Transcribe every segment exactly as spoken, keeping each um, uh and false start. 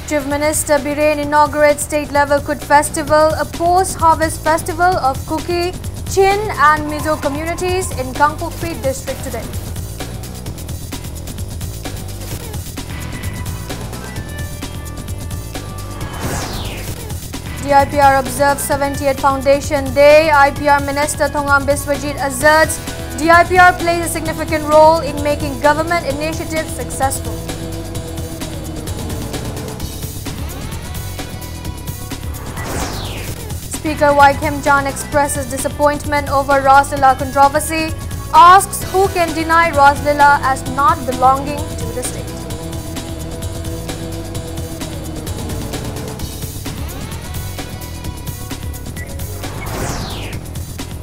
Chief Minister Biren inaugurates state-level Kut Festival, a post-harvest festival of Kuki, Chin and Mizo communities in Kangpokpi district today. D I P R observes seventieth Foundation Day. I P R Minister Thongam Biswajit asserts D I P R plays a significant role in making government initiatives successful. Speaker Y Khemchand expresses disappointment over Raslila controversy, asks who can deny Raslila as not belonging to the state.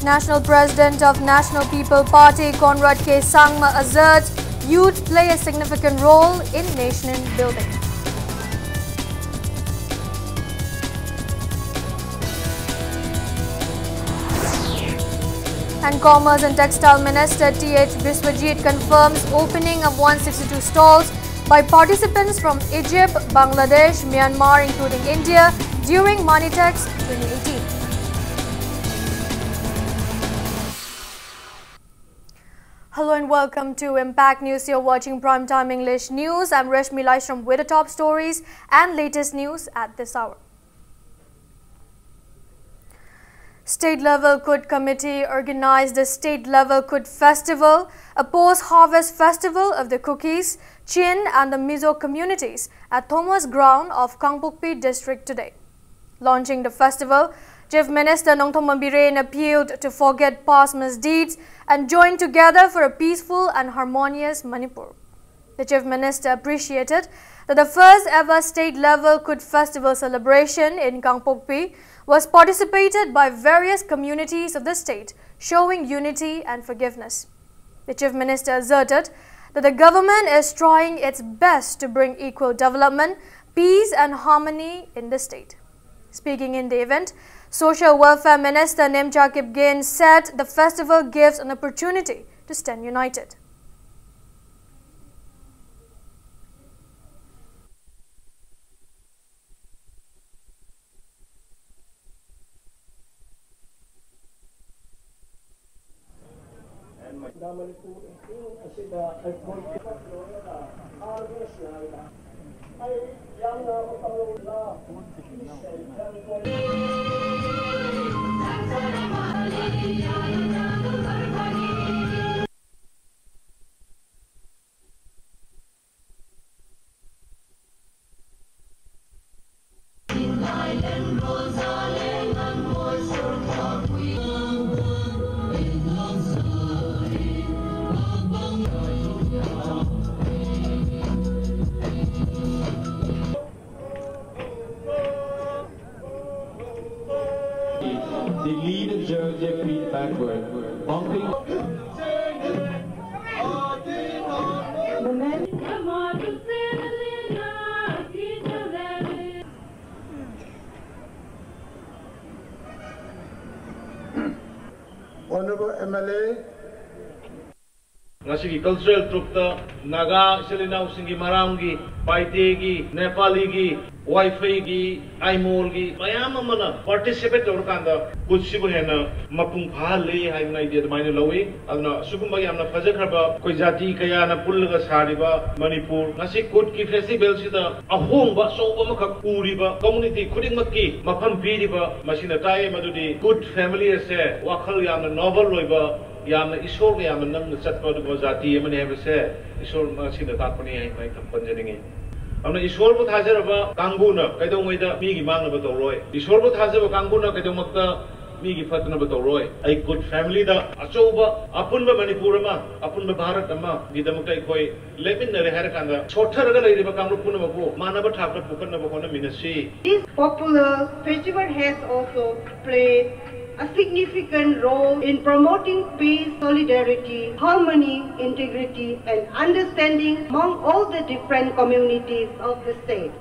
National President of National People Party Conrad K Sangma asserts youth play a significant role in nation building. And Commerce and Textile Minister T H Biswajit confirms opening of one sixty-two stalls by participants from Egypt, Bangladesh, Myanmar, including India, during Moneytex twenty eighteen. Hello and welcome to Impact News. You're watching Primetime English News. I'm Rashmi Laishram with the top stories and latest news at this hour. State-level Kut Committee organized the state-level Kut Festival, a post-harvest festival of the Kukis, Chin and the Mizo communities at Thomas Ground of Kangpokpi district today. Launching the festival, Chief Minister Nongthombam Biren appealed to forget past misdeeds and join together for a peaceful and harmonious Manipur. The Chief Minister appreciated that the first ever state-level Kut Festival celebration in Kangpokpi was participated by various communities of the state, showing unity and forgiveness. The Chief Minister asserted that the government is trying its best to bring equal development, peace and harmony in the state. Speaking in the event, Social Welfare Minister Nemcha Kipgen said the festival gives an opportunity to stand united. Manipur ꯏꯁꯤꯡ ꯑꯁꯤꯗ ꯑꯩꯈꯣꯏ ꯂꯣꯏꯔꯒ harvest ꯅꯥꯏꯅ ꯑꯩ ꯌꯥꯝꯅ ꯃꯇꯝ ꯂꯧꯗꯅ They lead and journey their feet backward, bumping. Honorable M L A. ꯉꯁꯤꯒꯤ cultural troupeꯇ Naga ꯏꯆꯤꯜ ꯏꯅꯥꯎꯁꯤꯡꯒꯤ, ꯃꯔꯥꯝꯒꯤ, ꯄꯥꯏꯇꯦꯒꯤ, ꯅꯦꯄꯥꯂꯤꯒꯤ, ꯋꯥꯏꯐꯩꯒꯤ, ꯑꯥꯏꯃꯣꯜꯒꯤ ꯃꯌꯥꯝ ꯑꯃꯅ participate ꯇꯧꯔꯀꯥꯟꯗ ꯀꯨꯠꯁꯤꯕꯨ ꯍꯦꯟꯅ ꯃꯄꯨꯡ ꯐꯥꯍꯜꯂꯤ ꯍꯥꯏꯗꯅ ꯑꯩꯗꯤ ꯑꯗꯨꯃꯥꯏꯅ ꯂꯧꯏ꯫ ꯑꯗꯨꯅ ꯑꯁꯤꯒꯨꯝꯕ ꯌꯥꯝꯅ ꯐꯖꯈ꯭ꯔꯕ ꯑꯩꯈꯣꯏ ꯖꯥꯇꯤ ꯀꯌꯥꯅ ꯄꯨꯜꯂꯒ ꯁꯥꯔꯤꯕ ꯃꯅꯤꯄꯨꯔ, ꯉꯁꯤ ꯀꯨꯠꯀꯤ festivalꯁꯤꯗ ꯑꯍꯣꯡꯕ ꯑꯆꯧꯕ ꯑꯃꯈꯛ ꯄꯨꯔꯤꯕ community ꯈꯨꯗꯤꯡꯃꯛꯀꯤ ꯃꯐꯝ ꯄꯤꯔꯤꯕ, ꯃꯁꯤꯅ ꯇꯥꯛꯑꯦ ꯃꯗꯨꯗꯤ ꯀꯨꯠ family ꯑꯁꯦ ꯋꯥꯈꯜ ꯌꯥꯝꯅ noble ꯑꯣꯏꯕ, ꯌꯥꯝꯅ ꯏꯁꯣꯔꯒ ꯌꯥꯝꯅ ꯅꯛꯅ ꯆꯠꯄ ꯑꯗꯨꯒꯨꯝꯕ ꯖꯥꯇꯤ ꯑꯃꯅꯤ ꯍꯥꯏꯕꯁꯦ ꯏꯁꯣꯔ ꯃꯁꯤꯅ ꯇꯥꯛꯄꯅꯤ ꯍꯥꯏꯅ ꯑꯩ ꯄꯟꯖꯅꯤꯡꯉꯤ꯫ ꯑꯗꯨꯅ ꯏꯁꯣꯔꯕꯨ ꯊꯥꯖꯔꯕ ꯀꯥꯡꯕꯨꯅ ꯀꯩꯗꯧꯉꯩꯗ ꯃꯤꯒꯤ ꯃꯥꯡꯅꯕ ꯇꯧꯔꯣꯏ꯫ ꯏꯁꯣꯔꯕꯨ ꯊꯥꯖꯕ ꯀꯥꯡꯕꯨꯅ ꯀꯩꯗꯧꯃꯛꯇ ꯃꯤꯒꯤ ꯐꯠꯇꯅꯕ ꯇꯧꯔꯣꯏ꯫ ꯑꯩ ꯀꯨꯠ familyꯗ ꯑꯆꯧꯕ ꯑꯄꯨꯟꯕ ꯃꯅꯤꯄꯨꯔ ꯑꯃ, ꯑꯄꯨꯟꯕ ꯚꯥꯔꯠ ꯑꯃꯒꯤꯗꯃꯛꯇ ꯑꯩꯈꯣꯏ ꯂꯦꯞꯃꯤꯟꯅꯔꯦ ꯍꯥꯏꯔꯀꯥꯟꯗ ꯁꯣꯠꯊꯔꯒ ꯂꯩꯔꯤꯕ ꯀꯥꯡꯂꯨꯞ ꯄꯨꯝꯅꯃꯛꯄꯨ ꯃꯥꯟꯅꯕ ꯊꯥꯛꯇ ꯄꯨꯈꯠꯅꯕ ꯍꯣꯠꯅꯃꯤꯟꯅꯁꯤ꯫ This popular festival has also played a significant role in promoting peace, solidarity, harmony, integrity, and understanding among all the different communities of the state.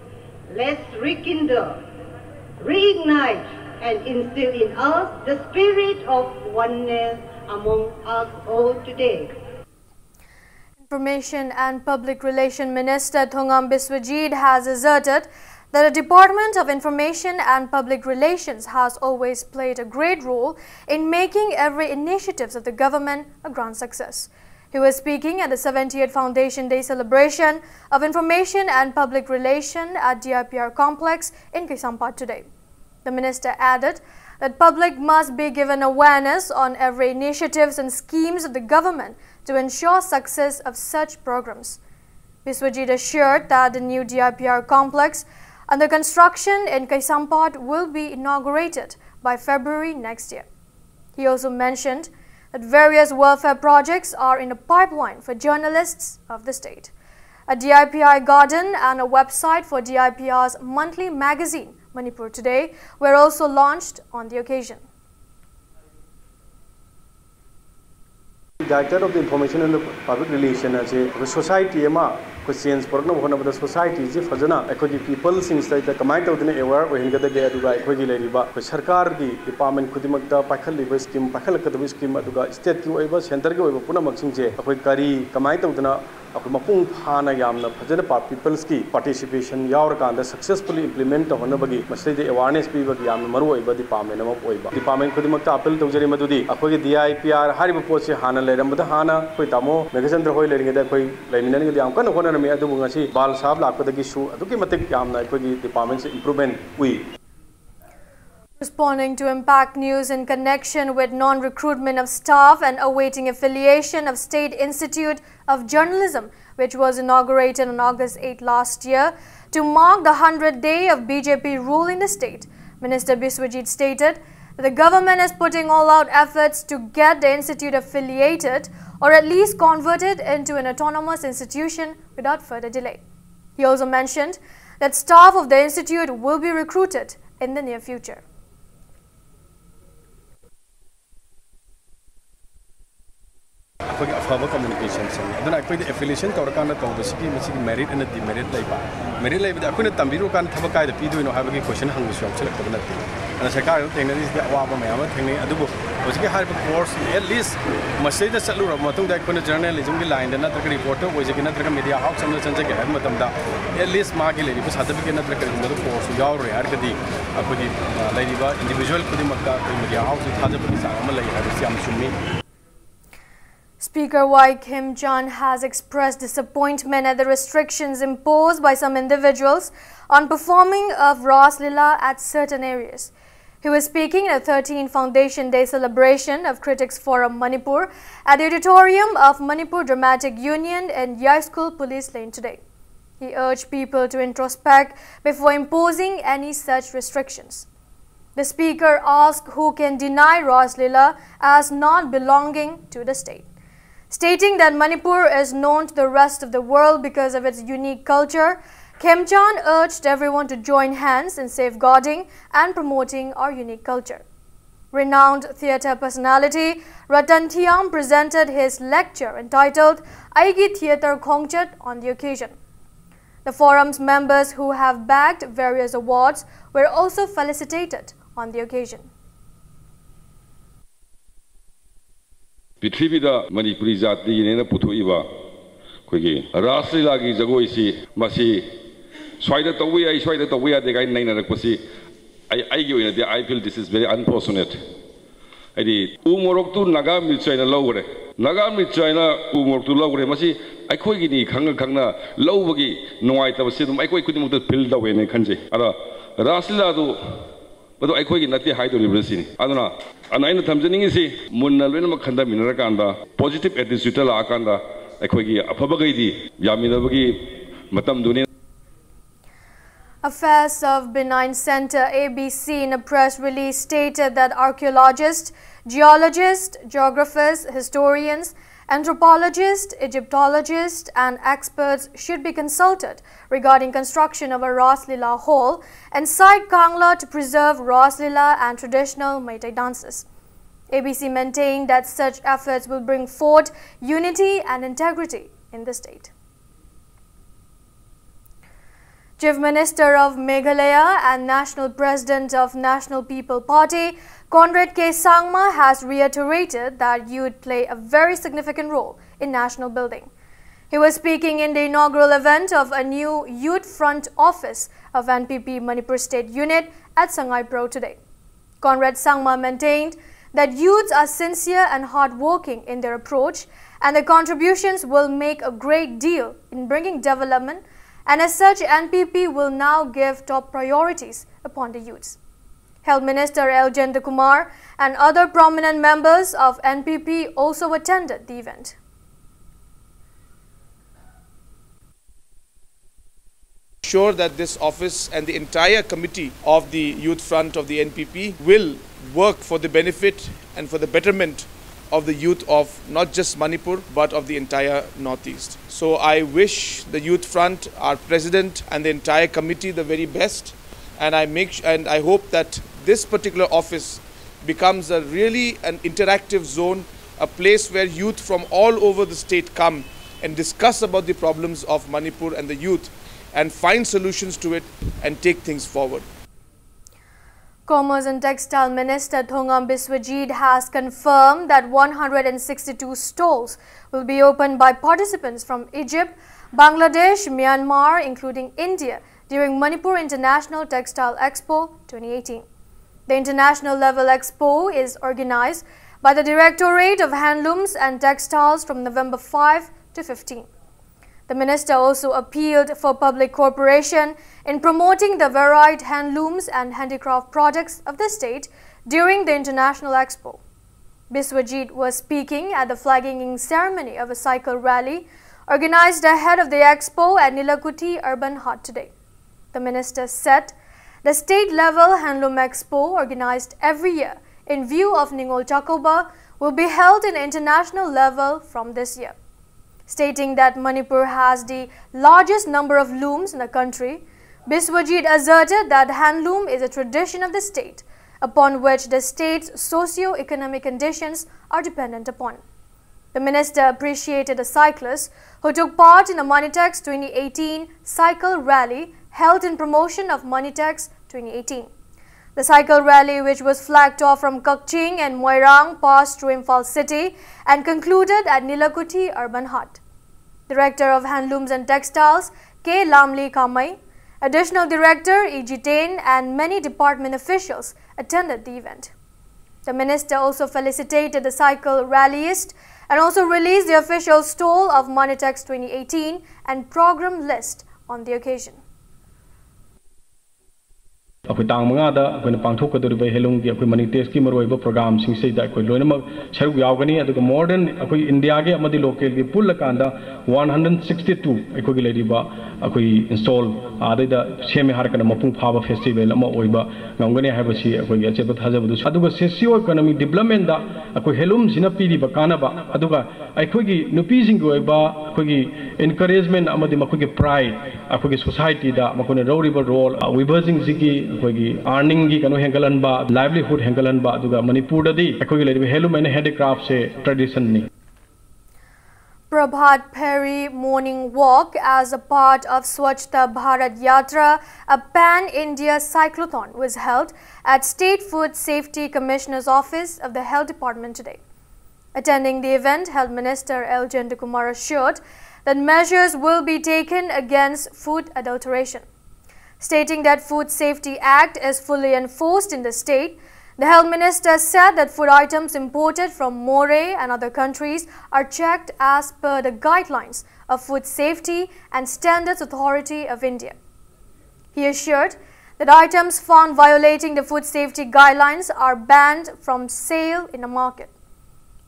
Let's rekindle, reignite, and instill in us the spirit of oneness among us all today. Information and Public Relation Minister Thongam Biswajit has asserted that the Department of Information and Public Relations has always played a great role in making every initiatives of the government a grand success. He was speaking at the seventieth Foundation Day celebration of Information and Public Relation at D I P R complex in Kaisampad today. The minister added that public must be given awareness on every initiatives and schemes of the government to ensure success of such programs. Biswajit assured that the new D I P R complex under construction in Kaisampad will be inaugurated by February next year. He also mentioned that various welfare projects are in the pipeline for journalists of the state. A D I P R garden and a website for D I P R's monthly magazine, Manipur Today, were also launched on the occasion. Director of the Information and the Public Relation ꯑꯁꯤ ꯑꯩꯈꯣꯏ society ꯑꯃ ꯑꯩꯈꯣꯏ change ꯄꯨꯔꯛꯅꯕ ꯍꯣꯠꯅꯕꯗ ꯁꯣꯁꯥꯏꯇꯤꯁꯤ ꯐꯖꯅ ꯑꯩꯈꯣꯏꯒꯤ ꯄꯤꯄꯜꯁꯤꯡꯁꯤꯗ ꯀꯃꯥꯏꯅ ꯇꯧꯗꯅ ꯑꯦꯋꯦꯌꯔ ꯑꯣꯏꯍꯟꯒꯗꯒꯦ, ꯑꯗꯨꯒ ꯑꯩꯈꯣꯏꯒꯤ ꯂꯩꯔꯤꯕ ꯑꯩꯈꯣꯏ ꯁꯔꯀꯥꯔꯒꯤ ꯗꯤꯄꯥꯔꯠꯃꯦꯟ ꯈꯨꯗꯤꯡꯃꯛꯇ ꯄꯥꯏꯈꯠꯂꯤꯕ ꯁ꯭ꯀꯤꯝ, ꯄꯥꯏꯈꯠꯂꯛꯀꯗꯕ ꯁ꯭ꯀꯤꯝ, ꯑꯗꯨꯒ ꯁ꯭ꯇꯦꯠꯀꯤ ꯑꯣꯏꯕ ꯁꯦꯟꯇꯔꯒꯤ ꯑꯣꯏꯕ ꯄꯨꯝꯅꯃꯛꯁꯤꯡꯁꯦ ꯑꯩꯈꯣꯏ ꯀꯔꯤ ꯀꯃꯥꯏꯅ ꯇꯧꯗꯅ ꯑꯩꯈꯣꯏ ꯃꯄꯨꯡ ꯐꯥꯅ ꯌꯥꯝꯅ ꯐꯖꯅ ꯄꯤꯄꯜꯁꯀꯤ ꯄꯥꯔꯇꯤꯁꯤꯄꯦꯁꯟ ꯌꯥꯎꯔꯀꯥꯟꯗ ꯁꯛꯁꯦꯁꯐꯨꯜꯂꯤ ꯏꯝꯄ꯭ꯂꯤꯃꯦꯟ ꯇꯧꯍꯟꯅꯕꯒꯤ ꯃꯁꯤꯗꯩꯗ ꯑꯦꯋꯥꯔꯅꯦꯁ ꯄꯤꯕꯒꯤ ꯌꯥꯝꯅ ꯃꯔꯨ ꯑꯣꯏꯕ ꯗꯤꯄꯥꯔꯠꯃꯦꯟ ꯑꯃ ꯑꯣꯏꯕ꯫ ꯗꯤꯄꯥꯔꯠꯃꯦꯟ ꯈꯨꯗꯤꯡꯃꯛꯇ ꯑꯄꯤꯜ ꯇꯧꯖꯔꯤ ꯃꯗꯨꯗꯤ ꯑꯩꯈꯣꯏꯒꯤ ꯗꯤ ꯑꯥꯏ ꯄꯤ ꯑꯥꯔ ꯍꯥꯏꯔꯤꯕ ꯄꯣꯠꯁꯤ ꯍꯥꯟꯅ ꯂꯩꯔꯝꯕꯗ ꯍꯥꯟꯅ ꯑꯩꯈꯣꯏ ꯇꯥꯃꯣ ꯃꯦꯘꯆꯟꯗ꯭ꯔ ꯍꯣꯏ ꯂꯩꯔꯤꯉꯩꯗ ꯑꯩꯈꯣꯏ ꯂꯩꯃꯤꯟꯅꯔꯤꯉꯩꯗ ꯌꯥꯝ ꯀꯟꯅ ꯍꯣꯠꯅꯔꯝꯃꯤ, ꯑꯗꯨꯕꯨ ꯉꯁꯤ ꯕꯥꯜ ꯁꯥꯍꯕ ꯂꯥꯛꯄꯗꯒꯤꯁꯨ ꯑꯗꯨꯛꯀꯤ ꯃꯇꯤꯛ ꯌꯥꯝꯅ ꯑꯩꯈꯣꯏꯒꯤ ꯗꯤꯄꯥꯔꯠꯃꯦꯟꯁꯦ ꯏꯝꯄ꯭ꯔꯨꯚꯃꯦꯟ ꯎꯏ꯫ Responding to Impact News in connection with non-recruitment of staff and awaiting affiliation of State Institute of Journalism, which was inaugurated on August eighth last year to mark the hundredth day of B J P rule in the state, Minister Biswajit stated that the government is putting all out efforts to get the institute affiliated or at least converted into an autonomous institution without further delay. He also mentioned that staff of the institute will be recruited in the near future. ꯑꯐꯕ communication ꯆꯪꯉꯤ꯫ ꯑꯗꯨꯅ ꯑꯩꯈꯣꯏꯗ ꯑꯦꯐꯤꯂꯤꯌꯦꯁꯟ ꯇꯧꯔꯀꯥꯟꯗ ꯇꯧꯕꯁꯤꯒꯤ ꯃꯁꯤꯒꯤ merit ꯑꯅ demerit ꯂꯩꯕ꯫ Merit ꯂꯩꯕꯗꯤ ꯑꯩꯈꯣꯏꯅ ꯇꯝꯕꯤꯔꯨꯔꯀꯥꯟꯗ ꯊꯕꯛ ꯀꯥꯏꯗ ꯄꯤꯗꯣꯏꯅꯣ ꯍꯥꯏꯕꯒꯤ ꯀꯣꯏꯁꯟ ꯍꯪꯕꯁꯨ ꯌꯥꯎꯁꯜꯂꯛꯇꯕ ꯅꯠꯇꯦ꯫ ꯑꯗꯨꯅ ꯁꯔꯀꯥꯔꯅ ꯊꯦꯡꯅꯔꯤꯁꯤꯗꯤ ꯑꯋꯥꯕ ꯃꯌꯥꯝ ꯑꯃ ꯊꯦꯡꯅꯩ꯫ ꯑꯗꯨꯕꯨ ꯍꯧꯖꯤꯛꯀꯤ ꯍꯥꯏꯔꯤꯕ ꯀꯣꯔꯁ ꯑꯦꯠ ꯂꯤꯁ ꯃꯁꯤꯗ ꯆꯠꯂꯨꯔꯕ ꯃꯇꯨꯡꯗ ꯑꯩꯈꯣꯏꯅ ꯖꯔꯅꯦꯂꯤꯖꯝꯒꯤ ꯂꯥꯏꯟꯗ ꯅꯠꯇ꯭ꯔꯒ ꯔꯤꯄꯣꯔꯇꯔ ꯑꯣꯏꯖꯒꯦ ꯅꯠꯇ꯭ꯔꯒ ꯃꯦꯗꯤꯌꯥ ꯍꯥꯎꯁ ꯑꯃꯗ ꯆꯪꯖꯒꯦ ꯍꯥꯏꯕ ꯃꯇꯝꯗ ꯑꯦꯠ ꯂꯤꯁ ꯃꯥꯒꯤ ꯂꯩꯔꯤꯕ ꯁꯥꯔꯇꯤꯐꯤꯀꯦꯠ ꯅꯠꯇ꯭ꯔꯒ ꯀꯔꯤꯒꯨꯝꯕꯗꯣ ꯀꯣꯔꯁꯁꯨ ꯌꯥꯎꯔꯨꯔꯦ ꯍꯥꯏꯔꯒꯗꯤ ꯑꯩꯈꯣꯏꯒꯤ ꯑ, ꯂꯩꯔꯤꯕ ꯏꯟꯗꯤꯕꯤꯖꯨꯋꯦꯜ ꯈꯨꯗꯤꯡꯃꯛꯇ ꯑꯩꯈꯣꯏ ꯃꯦꯗꯤꯌꯥ ꯍꯥꯎꯁꯇ ꯊꯥꯖꯕꯒꯤ ꯆꯥꯡ ꯑꯃ ꯂꯩ ꯍꯥꯏꯕꯁꯤ ꯌꯥꯝ ꯆꯨꯝꯃꯤ꯫ Speaker Y. Khemchand has expressed disappointment at the restrictions imposed by some individuals on performing of Ras Leela at certain areas. He was speaking at the thirteenth Foundation Day celebration of Critics Forum Manipur at the auditorium of Manipur Dramatic Union in Yaskul Police Lane today. He urged people to introspect before imposing any such restrictions. The speaker asked who can deny Ras Leela as not belonging to the state, stating that Manipur is known to the rest of the world because of its unique culture. Khemchand urged everyone to join hands in safeguarding and promoting our unique culture. Renowned theatre personality Ratan Thiam presented his lecture entitled Aigi Theatre Khongchat on the occasion. The forum's members who have bagged various awards were also felicitated on the occasion. ꯄ꯭ꯔꯤꯊꯤꯕꯤꯗ ꯃꯅꯤꯄꯨꯔꯤ ꯖꯥꯇꯤꯒꯤꯅꯦꯅ ꯄꯨꯊꯣꯛꯏꯕ ꯑꯩꯈꯣꯏꯒꯤ ꯔꯥꯁ ꯂꯤꯂꯥꯒꯤ ꯖꯒꯣꯏꯁꯤ ꯃꯁꯤ ꯁ꯭ꯋꯥꯏꯗ ꯇꯧꯕ ꯌꯥꯏ, ꯁ꯭ꯋꯥꯏꯗ ꯇꯧꯕ ꯌꯥꯗꯦ ꯀꯥꯏꯅ ꯅꯩꯅꯔꯛꯄꯁꯤ ꯑꯩ ꯑꯩꯒꯤ ꯑꯣꯏꯅꯗꯤ I feel this is very unfortunate. ꯍꯥꯏꯗꯤ ꯎ ꯃꯣꯔꯣꯛꯇꯨ ꯅꯥꯒꯥ ꯃꯤꯔꯆꯥꯏꯅ ꯂꯧꯈ꯭ꯔꯦ, ꯅꯥꯒꯥ ꯃꯤꯔꯆꯥꯏꯅ ꯎ ꯃꯣꯔꯣꯛꯇꯨ ꯂꯧꯈ꯭ꯔꯦ꯫ ꯃꯁꯤ ꯑꯩꯈꯣꯏꯒꯤꯅꯤ ꯈꯪꯅ ꯈꯪꯅ ꯂꯧꯕꯒꯤ ꯅꯨꯡꯉꯥꯏꯇꯕꯁꯤ ꯑꯗꯨꯝ ꯑꯩꯈꯣꯏ ꯈꯨꯗꯤꯡꯃꯛꯇ ꯐꯤꯜ ꯇꯧꯋꯦꯅ ꯈꯟꯖꯩ꯫ ꯑꯗ ꯔꯥꯁ ꯂꯤꯂꯥꯗꯨ ꯃꯗꯨ ꯑꯩꯈꯣꯏꯒꯤ ꯅꯠꯇꯦ ꯍꯥꯏꯗꯣꯔꯤꯕ꯭ꯔꯥ ꯁꯤꯅꯤ꯫ ꯑꯗꯨꯅ ꯑꯗꯨꯅ ꯑꯩꯅ ꯊꯝꯖꯅꯤꯡꯉꯤꯁꯤ ꯃꯨꯟꯅ ꯂꯣꯏꯅꯃꯛ ꯈꯟꯊꯃꯤꯟꯅꯔꯀꯥꯟꯗ ꯄꯣꯖꯤꯇꯤꯚ ꯑꯦꯇꯤꯆ꯭ꯌꯨꯠꯇ ꯂꯥꯛꯑꯀꯥꯟꯗ ꯑꯩꯈꯣꯏꯒꯤ ꯑꯐꯕꯈꯩꯗꯤ ꯌꯥꯃꯤꯟꯅꯕꯒꯤ ꯃꯇꯝꯗꯨꯅꯤ꯫ Affairs of Benign Center, A B C, in a press release stated that archaeologists, geologists, geographers, historians, anthropologists, Egyptologists, and experts should be consulted regarding construction of a Ras Lila hall inside Kangla to preserve Ras Lila and traditional Meitei dances. A B C maintained that such efforts will bring forth unity and integrity in the state. Chief Minister of Meghalaya and National President of National People Party, Conrad K Sangma, has reiterated that youth play a very significant role in national building. He was speaking in the inaugural event of a new Youth Front Office of N P P Manipur State Unit at Sangaipro today. Conrad Sangma maintained that youths are sincere and hardworking in their approach, and their contributions will make a great deal in bringing development, and as such, N P P will now give top priorities upon the youths. Health Minister L Jayantakumar and other prominent members of N P P also attended the event. Sure that this office and the entire committee of the Youth Front of the N P P will work for the benefit and for the betterment of the youth of not just Manipur but of the entire Northeast. So I wish the Youth Front, our president, and the entire committee the very best, and I make and I hope that this particular office becomes a really an interactive zone, a place where youth from all over the state come and discuss about the problems of Manipur and the youth and find solutions to it and take things forward. Commerce and Textile Minister Thongam Biswajit has confirmed that one hundred sixty-two stalls will be opened by participants from Egypt, Bangladesh, Myanmar, including India, during Manipur International Textile Expo twenty eighteen. The international level expo is organized by the Directorate of Handlooms and Textiles from November five to fifteen. The minister also appealed for public cooperation in promoting the varied handlooms and handicraft products of the state during the International Expo. Biswajit was speaking at the flagging ceremony of a cycle rally organized ahead of the expo at Nilakuthi Urban Haat today. The minister said the state-level Handloom Expo, organized every year in view of Ningol Chakouba, will be held in international level from this year. Stating that Manipur has the largest number of looms in the country, Biswajit asserted that handloom is a tradition of the state, upon which the state's socio-economic conditions are dependent upon. The minister appreciated the cyclists who took part in the Moneytex twenty eighteen cycle rally held in promotion of Moneytex twenty eighteen. The cycle rally, which was flagged off from Kakching and Moirang, passed through Imphal city and concluded at Nilakuthi Urban Hut. Director of Handlooms and Textiles, K Lamli Kamai, Additional Director E Jiten, and many department officials attended the event. The minister also felicitated the cycle rallyist and also released the official stall of Moneytex twenty eighteen and program list on the occasion. ꯑꯩꯈꯣꯏ ꯇꯥꯡ ꯃꯉꯥꯗ ꯑꯩꯈꯣꯏꯅ ꯄꯥꯡꯊꯣꯛꯀꯗꯧꯔꯤꯕ ꯍꯦꯟꯂꯨꯝꯒꯤ ꯑꯩꯈꯣꯏ ꯃꯅꯤꯇꯦꯁꯀꯤ ꯃꯔꯨꯑꯣꯏꯕ ꯄ꯭ꯔꯣꯒ꯭ꯔꯥꯝꯁꯤꯡꯁꯤꯗ ꯑꯩꯈꯣꯏ ꯂꯣꯏꯅꯃꯛ ꯁꯔꯨꯛ ꯌꯥꯎꯒꯅꯤ꯫ ꯑꯗꯨꯒ more than ꯑꯩꯈꯣꯏ ꯏꯟꯗꯤꯌꯥꯒꯤ ꯑꯃꯗꯤ ꯂꯣꯀꯦꯜꯒꯤ ꯄꯨꯜꯂꯀꯥꯟꯗ one hundred sixty two ꯑꯩꯈꯣꯏꯒꯤ ꯂꯩꯔꯤꯕ ꯑꯩꯈꯣꯏ ꯏꯟꯁꯇꯣꯜ ꯑꯗꯩꯗ ꯁꯦꯝꯃꯦ ꯍꯥꯏꯔꯀꯥꯟꯗ ꯃꯄꯨꯡ ꯐꯥꯕ ꯐꯦꯁꯇꯤꯚꯦꯜ ꯑꯃ ꯑꯣꯏꯕ ꯉꯝꯒꯅꯤ ꯍꯥꯏꯕꯁꯤ ꯑꯩꯈꯣꯏꯒꯤ ꯑꯆꯦꯠꯄ ꯊꯥꯖꯕꯗꯨ꯫ ꯑꯗꯨꯒ ꯁꯣꯁꯤꯌꯣ ꯏꯀꯣꯅꯣꯃꯤꯛ ꯗꯤꯕ꯭ꯂꯞꯃꯦꯟꯗ ꯑꯩꯈꯣꯏ ꯍꯦꯟꯂꯨꯝꯁꯤꯅ ꯄꯤꯔꯤꯕ ꯀꯥꯟꯅꯕ, ꯑꯗꯨꯒ ꯑꯩꯈꯣꯏꯒꯤ ꯅꯨꯄꯤꯁꯤꯡꯒꯤ ꯑꯣꯏꯕ ꯑꯩꯈꯣꯏꯒꯤ ꯏꯟꯀꯔꯦꯖꯃꯦꯟ ꯑꯃꯗꯤ ꯃꯈꯣꯏꯒꯤ ꯄ꯭ꯔꯥꯏꯗ, ꯑꯩꯈꯣꯏꯒꯤ ꯁꯣꯁꯥꯏꯇꯤꯗ ꯃꯈꯣꯏꯅ ꯂꯧꯔꯤꯕ ꯔꯣꯜ, ꯋꯤꯚꯔꯁꯤꯡꯁꯤꯒꯤ ꯑꯩꯈꯣꯏꯒꯤ ꯑꯥꯔꯅꯤꯡꯒꯤ ꯀꯩꯅꯣ ꯍꯦꯟꯒꯠꯍꯟꯕ, ꯂꯥꯏꯚꯂꯤꯍꯨꯗ ꯍꯦꯟꯒꯠꯍꯟꯕ, ꯑꯗꯨꯒ ꯃꯅꯤꯄꯨꯔꯗꯗꯤ ꯑꯩꯈꯣꯏꯒꯤ ꯂꯩꯔꯤꯕ ꯍꯦꯟꯂꯨꯝ and ꯍꯦꯟꯗꯤꯀ꯭ꯔꯥꯐꯁꯦ ꯇ꯭ꯔꯦꯗꯤꯁꯟꯅꯤ꯫ Prabhat Pheri morning walk as a part of Swachhta Bharat Yatra, a pan-India cyclothon, was held at State Food Safety Commissioner's Office of the Health Department today. Attending the event, Health Minister L Jayantakumar assured that measures will be taken against food adulteration. Stating that Food Safety Act is fully enforced in the state, the Health Minister said that food items imported from Moreh and other countries are checked as per the guidelines of Food Safety and Standards Authority of India. He assured that items found violating the food safety guidelines are banned from sale in the market.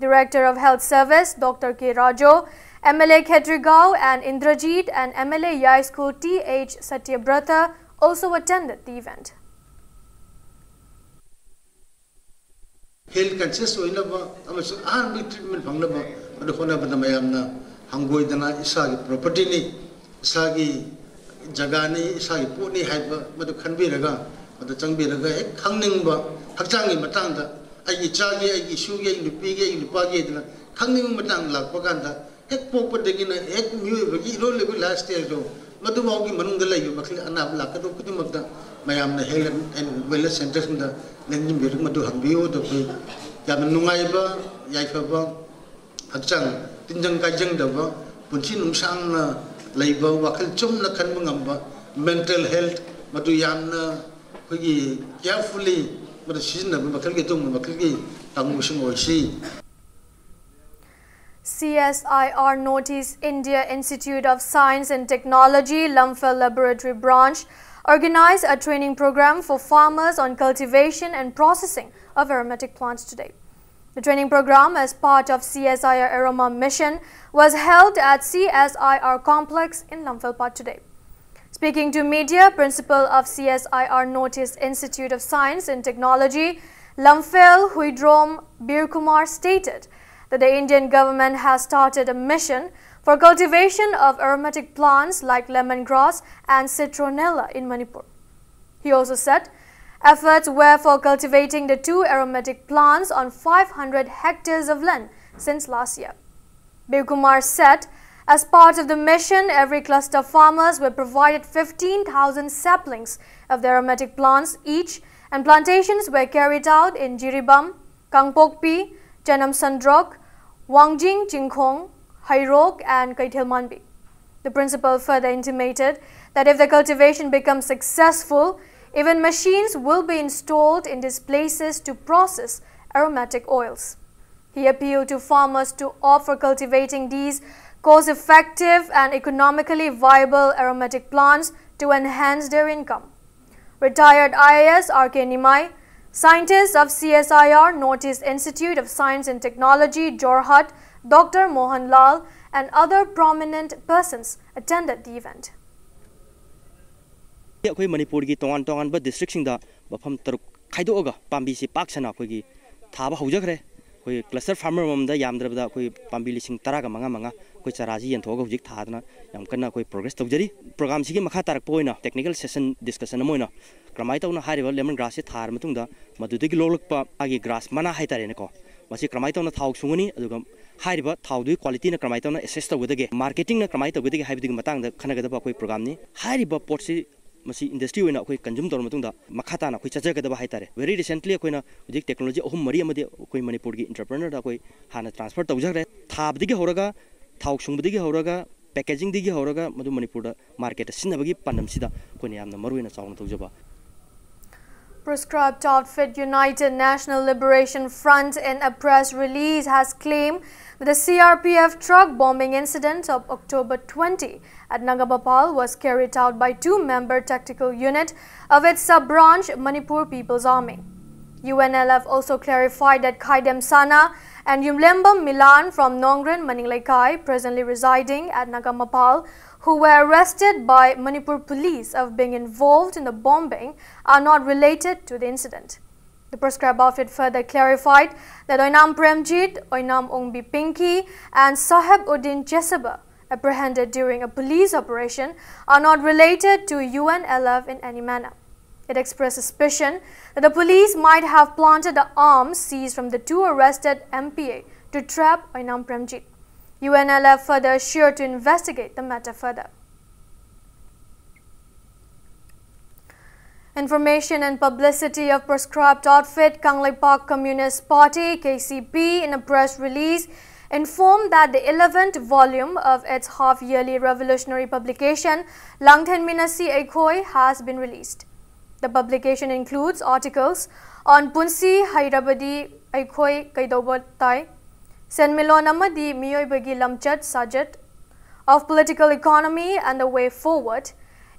Director of Health Service, Doctor K Rajo, M L A Khetrigao and Indrajit and M L A Yaisku T H Satyabrata also attended the event. Health conscious ꯑꯣꯏꯅꯕ ꯑꯃꯁꯨꯡ ꯑꯍꯥꯟꯕꯒꯤ treatment ꯐꯪꯅꯕ ꯑꯗꯨ ꯍꯣꯠꯅꯕꯗ ꯃꯌꯥꯝꯅ ꯍꯪꯒꯣꯏꯗꯅ ꯏꯁꯥꯒꯤ propertyꯅꯤ, ꯏꯁꯥꯒꯤ ꯖꯒꯥꯅꯤ, ꯏꯁꯥꯒꯤ ꯄꯣꯠꯅꯤ ꯍꯥꯏꯕ ꯃꯗꯨ ꯈꯟꯕꯤꯔꯒ ꯑꯗꯨ ꯆꯪꯕꯤꯔꯒ ꯍꯦꯛ ꯈꯪꯅꯤꯡꯕ, ꯍꯛꯆꯥꯡꯒꯤ ꯃꯇꯥꯡꯗ, ꯑꯩꯒꯤ ꯏꯆꯥꯒꯤ, ꯑꯩꯒꯤ ꯏꯁꯨꯒꯤ, ꯑꯩꯒꯤ ꯅꯨꯄꯤꯒꯤ, ꯑꯩꯒꯤ ꯅꯨꯄꯥꯒꯤ ꯍꯥꯏꯗꯅ ꯈꯪꯅꯤꯡꯕ ꯃꯇꯥꯡ ꯂꯥꯛꯄ ꯀꯥꯟꯗ, ꯍꯦꯛ ꯄꯣꯛꯄꯗꯒꯤꯅ ꯍꯦꯛ ꯃꯤꯑꯣꯏꯕꯒꯤ ꯏꯔꯣꯜꯂꯤꯕ ꯂꯥꯏꯐ ꯁ꯭ꯇꯥꯏꯜꯗꯣ, ꯃꯗꯨꯐꯥꯎꯒꯤ ꯃꯅꯨꯡꯗ ꯂꯩꯕ ꯃꯈꯜ ꯑꯅꯥꯕ ꯂꯥꯛꯀꯗꯧꯕ ꯈꯨꯗꯤꯡꯃꯛꯇ ꯃꯌꯥꯝꯅ ꯍꯦꯜꯊ ꯑꯦꯟ ꯋꯦꯜꯅꯦꯁ ꯁꯦꯟꯇꯔꯁꯤꯡꯗ ꯂꯦꯡꯁꯤꯟꯕꯤꯔꯒ ꯃꯗꯨ ꯍꯪꯕꯤꯌꯨ꯫ ꯑꯗꯣ ꯑꯩꯈꯣꯏ ꯌꯥꯝꯅ ꯅꯨꯡꯉꯥꯏꯕ, ꯌꯥꯏꯐꯕ, ꯍꯛꯆꯥꯡ ꯇꯤꯟꯖꯪ ꯀꯥꯏꯖꯪꯗꯕ, ꯄꯨꯟꯁꯤ ꯅꯨꯡꯁꯥꯡꯅ ꯂꯩꯕ, ꯋꯥꯈꯜ ꯆꯨꯝꯅ ꯈꯟꯕ ꯉꯝꯕ, ꯃꯦꯟꯇꯦꯜ ꯍꯦꯜꯊ, ꯃꯗꯨ ꯌꯥꯝꯅ ꯑꯩꯈꯣꯏꯒꯤ ꯀꯤꯌꯥꯔꯐꯨꯜꯂꯤ ꯃꯗꯨ ꯁꯤꯖꯤꯟꯅꯕ ꯃꯈꯜꯒꯤ, ꯑꯗꯨꯒꯨꯝꯕ ꯃꯈꯜꯒꯤ ꯀꯥꯡꯕꯨꯁꯤꯡ ꯑꯣꯏꯁꯤ꯫ C S I R Northeast India Institute of Science and Technology, Lamphel Laboratory Branch, organized a training program for farmers on cultivation and processing of aromatic plants today. The training program, as part of C S I R Aroma Mission, was held at C S I R complex in Lamphel Park today. Speaking to media, principal of C S I R Northeast Institute of Science and Technology, Lamphel Huidrom Birkumar, stated that the Indian government has started a mission for cultivation of aromatic plants like lemongrass and citronella in Manipur. He also said efforts were for cultivating the two aromatic plants on five hundred hectares of land since last year. Birkumar said, as part of the mission, every cluster farmers were provided fifteen thousand saplings of the aromatic plants each, and plantations were carried out in Jiribam, Kangpokpi, Chenam Sandrok, Wangjing Chingkhong, Hairok, and Keithelmanbi. The principal further intimated that if the cultivation becomes successful, even machines will be installed in these places to process aromatic oils. He appealed to farmers to opt for cultivating these cost-effective and economically viable aromatic plants to enhance their income. Retired I A S R K Nimai, scientists of C S I R Northeast Institute of Science and Technology, Jorhat, Doctor Mohan Lal, and other prominent persons attended the event. ꯑꯩꯈꯣꯏ ꯃꯅꯤꯄꯨꯔꯒꯤ ꯇꯣꯉꯥꯟ ꯇꯣꯉꯥꯟꯕ ꯗꯤꯁꯇ꯭ꯔꯤꯛꯁꯤꯡꯗ ꯃꯐꯝ ꯇꯔꯨꯛ ꯈꯥꯏꯗꯣꯛꯑꯒ ꯄꯥꯝꯕꯤꯁꯤ ꯄꯥꯛ ꯁꯟꯅ ꯑꯩꯈꯣꯏꯒꯤ ꯊꯥꯕ ꯍꯧꯖꯈ꯭ꯔꯦ꯫ ꯑꯩꯈꯣꯏ cluster farmer ꯑꯃꯃꯝꯗ ꯌꯥꯝꯗ꯭ꯔꯕꯗ ꯑꯩꯈꯣꯏ ꯄꯥꯝꯕꯤ ꯂꯤꯁꯤꯡ ꯇꯔꯥꯒ ꯃꯉꯥ ꯃꯉꯥ ꯑꯩꯈꯣꯏ ꯆꯥꯔꯥꯁꯤ ꯌꯦꯟꯊꯣꯛꯑꯒ ꯍꯧꯖꯤꯛ ꯊꯥꯗꯅ ꯌꯥꯝ ꯀꯟꯅ ꯑꯩꯈꯣꯏ progress ꯇꯧꯖꯔꯤ꯫ Programꯁꯤꯒꯤ ꯃꯈꯥ ꯇꯥꯔꯛꯄ ꯑꯣꯏꯅ technical session discussion ꯑꯃ ꯑꯣꯏꯅ ꯀꯔꯝꯍꯥꯏꯅ ꯇꯧꯅ ꯍꯥꯏꯔꯤꯕ lemon grassꯁꯦ ꯊꯥꯔ ꯃꯇꯨꯡꯗ ꯃꯗꯨꯗꯒꯤ ꯂꯣꯛꯂꯛꯄ ꯃꯥꯒꯤ grass ꯃꯅꯥ ꯍꯥꯏꯇꯥꯔꯦꯅꯦꯀꯣ, ꯃꯁꯤ ꯀꯔꯝꯍꯥꯏꯅ ꯇꯧꯅ ꯊꯥꯎ ꯁꯨꯡꯒꯅꯤ, ꯑꯗꯨꯒ ꯍꯥꯏꯔꯤꯕ ꯊꯥꯎꯗꯨꯒꯤ qualityꯅ ꯀꯔꯝꯍꯥꯏꯅ ꯇꯧꯅ assess ꯇꯧꯒꯗꯒꯦ, marketingꯅ ꯀꯔꯝꯍꯥꯏꯅ ꯇꯧꯒꯗꯒꯦ ꯍꯥꯏꯕꯗꯨꯒꯤ ꯃꯇꯥꯡꯗ ꯈꯟꯅꯒꯗꯕ ꯑꯩꯈꯣꯏ programꯅꯤ꯫ ꯍꯥꯏꯔꯤꯕ ꯄꯣꯠꯁꯤ ꯃꯁꯤ industry ꯑꯣꯏꯅ ꯑꯩꯈꯣꯏ consume ꯇꯧꯔ ꯃꯇꯨꯡꯗ ꯃꯈꯥ ꯇꯥꯅ ꯑꯩꯈꯣꯏ ꯆꯠꯆꯒꯗꯕ ꯍꯥꯏꯇꯥꯔꯦ꯫ Very recently ꯑꯩꯈꯣꯏꯅ ꯍꯧꯖꯤꯛ technology ꯑꯍꯨꯝ ꯃꯔꯤ ꯑꯃꯗꯤ ꯑꯩꯈꯣꯏ ꯃꯅꯤꯄꯨꯔꯒꯤ entrepreneurꯗ ꯑꯩꯈꯣꯏ ꯍꯥꯟꯅ transfer ꯇꯧꯖꯈ꯭ꯔꯦ꯫ ꯊꯥꯕꯗꯒꯤ ꯍꯧꯔꯒ, ꯊꯥꯎ ꯁꯨꯡꯕꯗꯒꯤ ꯍꯧꯔꯒ, packagingꯗꯒꯤ ꯍꯧꯔꯒ ꯃꯗꯨ ꯃꯅꯤꯄꯨꯔꯗ marketꯇ ꯁꯤꯖꯤꯟꯅꯕꯒꯤ ꯄꯥꯟꯗꯝꯁꯤꯗ ꯑꯩꯈꯣꯏꯅ ꯌꯥꯝꯅ ꯃꯔꯨꯑꯣꯏꯅ ꯆꯥꯎꯅ ꯇꯧꯖꯕ꯫ Proscribed outfit United National Liberation Front, in a press release, has claimed that the C R P F truck bombing incident of October twenty at Nagamapal was carried out by two-member tactical unit of its sub-branch, Manipur People's Army. U N L F also clarified that Khaidem Sana and Yumlembam Milan from Nongren Maningleikai, presently residing at Nagamapal, who were arrested by Manipur police of being involved in the bombing, are not related to the incident. The proscribed outfit further clarified that Oinam Premjit, Oinam Ongbi Pinky, and Saheb Uddin Chesaba, apprehended during a police operation, are not related to U N L F in any manner. It expressed suspicion that the police might have planted the arms seized from the two arrested M P A to trap Oinam Premjit. U N L F further assured to investigate the matter further. Information and publicity of proscribed outfit Kangleipak Communist Party, K C P, in a press release, informed that the eleventh volume of its half-yearly revolutionary publication, Langthen Minasi Eikhoi, has been released. The publication includes articles on Punsi Hairabadi Eikhoi Kaidoba Tai, Senmilon Amadi Miyoibagi Lamchat Sajat, of political economy and the way forward,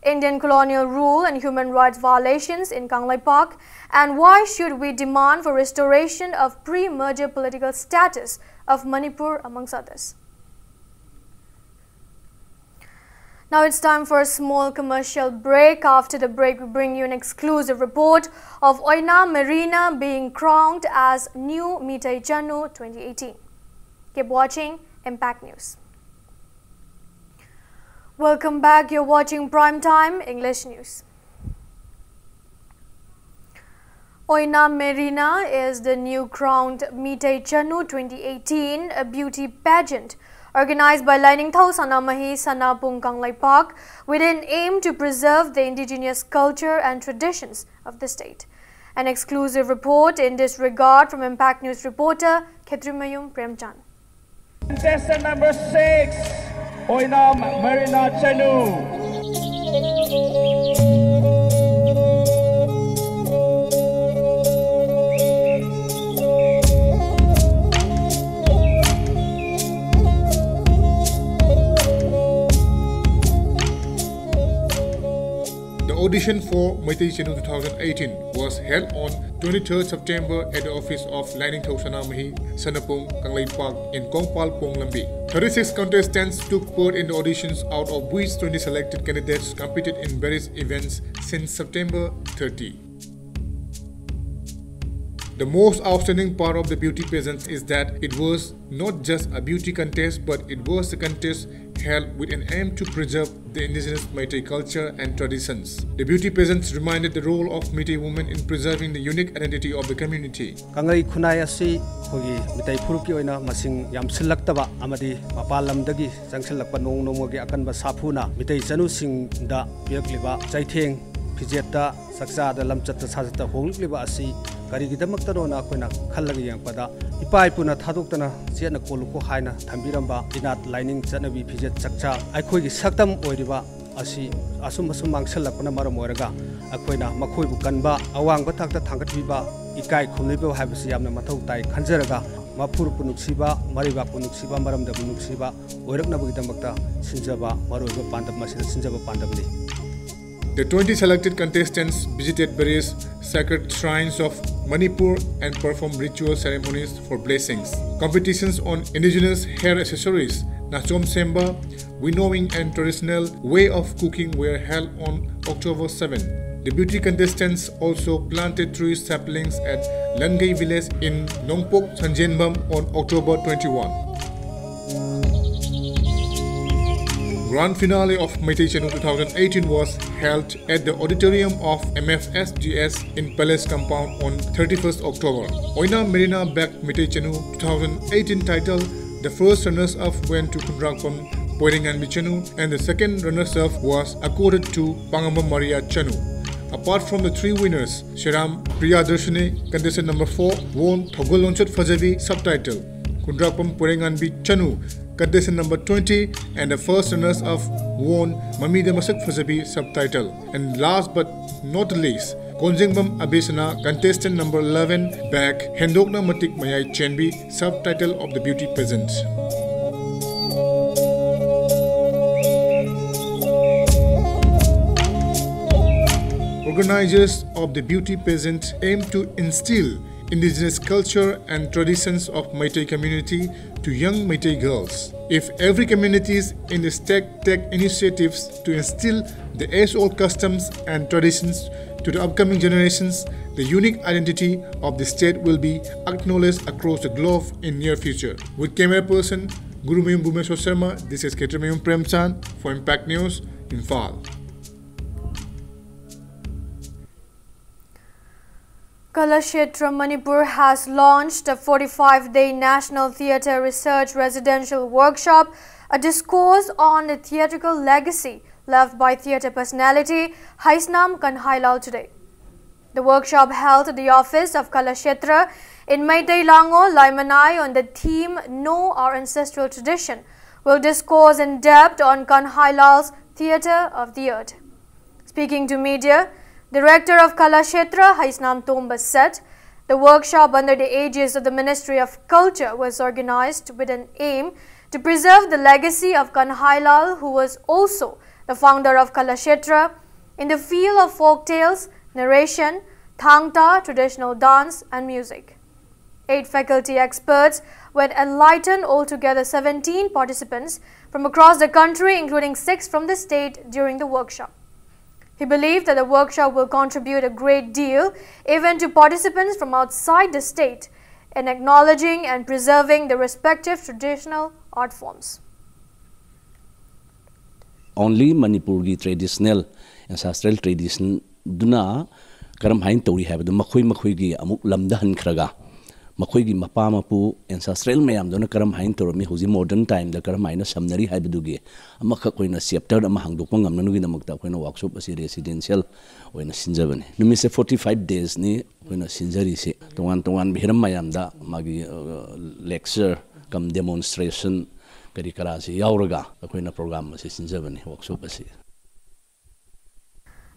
Indian colonial rule and human rights violations in Kangleipak, and why should we demand for restoration of pre-merger political status of Manipur, amongst others. Now it's time for a small commercial break. After the break, we bring you an exclusive report of Oinam Marina being crowned as new Meitei Chanu twenty eighteen. Keep watching Impact News. Welcome back. You're watching Prime Time English News. Oinam Marina is the new crowned Meitei Chanu twenty eighteen, a beauty pageant organized by Lainingthou Sanamahi Sanapung Kangleipak, with an aim to preserve the indigenous culture and traditions of the state. An exclusive report in this regard from Impact News reporter Khetrimayum Premchand. Contestant number six, Oinam Marina Chanu. The audition for Meitei Chanu two thousand eighteen was held on twenty-third September at the office of Lainingthou Sanamahi Sanapung Kangleipak in Kongpal Ponglambi. Thirty-six contestants took part in the auditions, out of which twenty selected candidates competed in various events since September thirty. The most outstanding part of the beauty pageant is that it was not just a beauty contest, but it was a contest held with an aim to preserve the indigenous Meitei culture and traditions. The beauty pageants reminded the role of Meitei women in preserving the unique identity of the community. ꯀꯪꯂꯩ ꯈꯨꯟꯅꯥꯏ ꯑꯁꯤ ꯑꯩꯈꯣꯏꯒꯤ ꯃꯤꯇꯩ ꯐꯨꯔꯨꯞꯀꯤ ꯑꯣꯏꯅ ꯃꯁꯤꯡ ꯌꯥꯝꯁꯤꯜꯂꯛꯇꯕ ꯑꯃꯗꯤ ꯃꯄꯥꯟ ꯂꯝꯗꯒꯤ ꯆꯪꯁꯤꯜꯂꯛꯄ ꯅꯣꯡ ꯅꯣꯡꯃꯒꯤ ꯑꯀꯟꯕ ꯁꯥꯐꯨꯅ ꯃꯤꯇꯩ ꯆꯅꯨꯁꯤꯡꯗ ꯄꯤꯔꯛꯂꯤꯕ ꯆꯩꯊꯦꯡ ꯐꯤꯖꯦꯠꯇ, ꯆꯥꯛꯆꯥꯗ, ꯂꯝꯆꯠꯇ ꯁꯥꯖꯠꯇ ꯍꯣꯡꯂꯛꯂꯤꯕ ꯑꯁꯤ ꯀꯔꯤꯒꯤꯗꯃꯛꯇꯅꯣꯅ ꯑꯩꯈꯣꯏꯅ ꯈꯜꯂꯒ ꯌꯦꯡꯉꯛꯄꯗ, ꯏꯄꯥ ꯏꯄꯨꯅ ꯊꯥꯗꯣꯛꯇꯅ ꯆꯦꯠꯅ ꯀꯣꯜꯂꯨꯀꯣ ꯍꯥꯏꯅ ꯊꯝꯕꯤꯔꯝꯕ ꯏꯅꯥꯠ, ꯂꯥꯏꯅꯤꯡ, ꯆꯠꯅꯕꯤ, ꯐꯤꯖꯦꯠ ꯆꯛꯆꯥ, ꯑꯩꯈꯣꯏꯒꯤ ꯁꯛꯇꯝ ꯑꯣꯏꯔꯤꯕ ꯑꯁꯤ ꯑꯁꯨꯝ ꯑꯁꯨꯝ ꯃꯥꯡꯁꯤꯜꯂꯛꯄꯅ ꯃꯔꯝ ꯑꯣꯏꯔꯒ, ꯑꯩꯈꯣꯏꯅ ꯃꯈꯣꯏꯕꯨ ꯀꯟꯕ, ꯑꯋꯥꯡꯕ ꯊꯥꯛꯇ ꯊꯥꯡꯒꯠꯄꯤꯕ, ꯏꯀꯥꯏ ꯈꯨꯝꯅꯕ ꯍꯥꯏꯕꯁꯤ ꯌꯥꯝꯅ ꯃꯊꯧ ꯇꯥꯏ ꯈꯟꯖꯔꯒ, ꯃꯄꯨꯔꯛꯄꯨ ꯅꯨꯡꯁꯤꯕ, ꯃꯔꯩꯕꯥꯛꯄꯨ ꯅꯨꯡꯁꯤꯕ, ꯃꯔꯝꯗꯝꯕꯨ ꯅꯨꯡꯁꯤꯕ ꯑꯣꯏꯔꯛꯅꯕꯒꯤꯗꯃꯛꯇ ꯁꯤꯟꯖꯕ ꯃꯔꯨꯑꯣꯏꯕ ꯄꯥꯟꯗꯝ ꯑꯁꯤꯗ ꯁꯤꯟꯖꯕ ꯄꯥꯟꯗꯝꯅꯤ꯫ The twenty selected contestants visited various sacred shrines of Manipur and performed ritual ceremonies for blessings. Competitions on indigenous hair accessories Nachom Semba, winnowing and traditional way of cooking were held on October seven. The beauty contestants also planted tree saplings at Langai village in Nongpok Sanjenbam on October twenty-one. Grand finale of Meitei Chanu two thousand eighteen was held at the auditorium of M F S D S in Palace compound on thirty-first October. Oina Merina bagged Meitei Chanu two thousand eighteen title. The first runners-up went to Khundrakpam Poirenganbi Chanu and the second runners-up was accorded to Pangamba Maria Chanu. Apart from the three winners, Sheram Priyadarshini, contestant number four, won Thogol Lonchot Fajabi subtitle, Khundrakpam Poirenganbi Chanu, contestant number twenty, and the first runners-up won Mamida Masak Fajabi subtitle. And last but not least, Konjengbam Abisana, contestant number eleven, bagged Hendokna Matik Mayai Chenbi, subtitle of the beauty pageant. Organizers of the beauty pageant aim to instill indigenous culture and traditions of Meitei community to young Meitei girls. If every communities in the state take initiatives to instill the age-old customs and traditions to the upcoming generations, the unique identity of the state will be acknowledged across the globe in near future. With camera person Gurumayum Bhumeshwar Sharma, this is Khetramayum Premchand for Impact News, Imphal. Kalakshetra Manipur has launched a forty-five-day National Theatre Research Residential Workshop, a discourse on the theatrical legacy left by theatre personality Haisnam Kanhailal today. The workshop held at the office of Kalakshetra in Meitei Lango, Leimanai on the theme Know Our Ancestral Tradition will discourse in depth on Kanhailal's Theatre of the Earth. Speaking to media, Director of Kalakshetra Haisnam Tomba said the workshop under the aegis of the Ministry of Culture was organized with an aim to preserve the legacy of Kanhailal, who was also the founder of Kalakshetra, in the field of folk tales, narration, thangta, traditional dance and music. Eight faculty experts with enlightened altogether seventeen participants from across the country, including six from the state, during the workshop. He believed that the workshop will contribute a great deal even to participants from outside the state in acknowledging and preserving the respective traditional art forms. Only ꯃꯅꯤꯄꯨꯔꯒꯤ traditional, ancestral tradition ꯗꯨꯅ ꯀꯔꯝ ꯍꯥꯏꯅ ꯇꯧꯔꯤ ꯍꯥꯏꯕꯗꯨ ꯃꯈꯣꯏ ꯃꯈꯣꯏꯒꯤ ꯑꯃꯨꯛ ꯂꯝꯗ ꯍꯟꯈ꯭ꯔꯒ, ꯃꯈꯣꯏꯒꯤ ꯃꯄꯥ ꯃꯄꯨ ancestral ꯃꯌꯥꯝꯗꯨꯅ ꯀꯔꯝ ꯍꯥꯏꯅ ꯇꯧꯔꯝꯃꯤ, ꯍꯧꯖꯤꯛ modern time ꯗ ꯀꯔꯝ ꯍꯥꯏꯅ ꯁꯝꯅꯔꯤ ꯍꯥꯏꯕꯗꯨꯒꯤ ꯑꯃꯈꯛ ꯑꯣꯏꯅ chapter ꯑꯃ ꯍꯥꯡꯗꯣꯛꯄ ꯉꯝꯅꯕꯒꯤꯗꯃꯛꯇ ꯑꯩꯈꯣꯏꯅ workshop ꯑꯁꯤ residential ꯑꯣꯏꯅ ꯁꯤꯟꯖꯕꯅꯤ꯫ ꯅꯨꯃꯤꯠꯁꯦ forty five days ꯅꯤ ꯑꯩꯈꯣꯏꯅ ꯁꯤꯟꯖꯔꯤꯁꯤ꯫ ꯇꯣꯉꯥꯟ ꯇꯣꯉꯥꯟꯕ ꯍꯤꯔꯝ ꯃꯌꯥꯝꯗ ꯃꯥꯒꯤ, ꯑ, lecture cum demonstration ꯀꯔꯤ ꯀꯔꯥꯁꯤ ꯌꯥꯎꯔꯒ ꯑꯩꯈꯣꯏꯅ program ꯑꯁꯤ ꯁꯤꯟꯖꯕꯅꯤ, workshop ꯑꯁꯤ꯫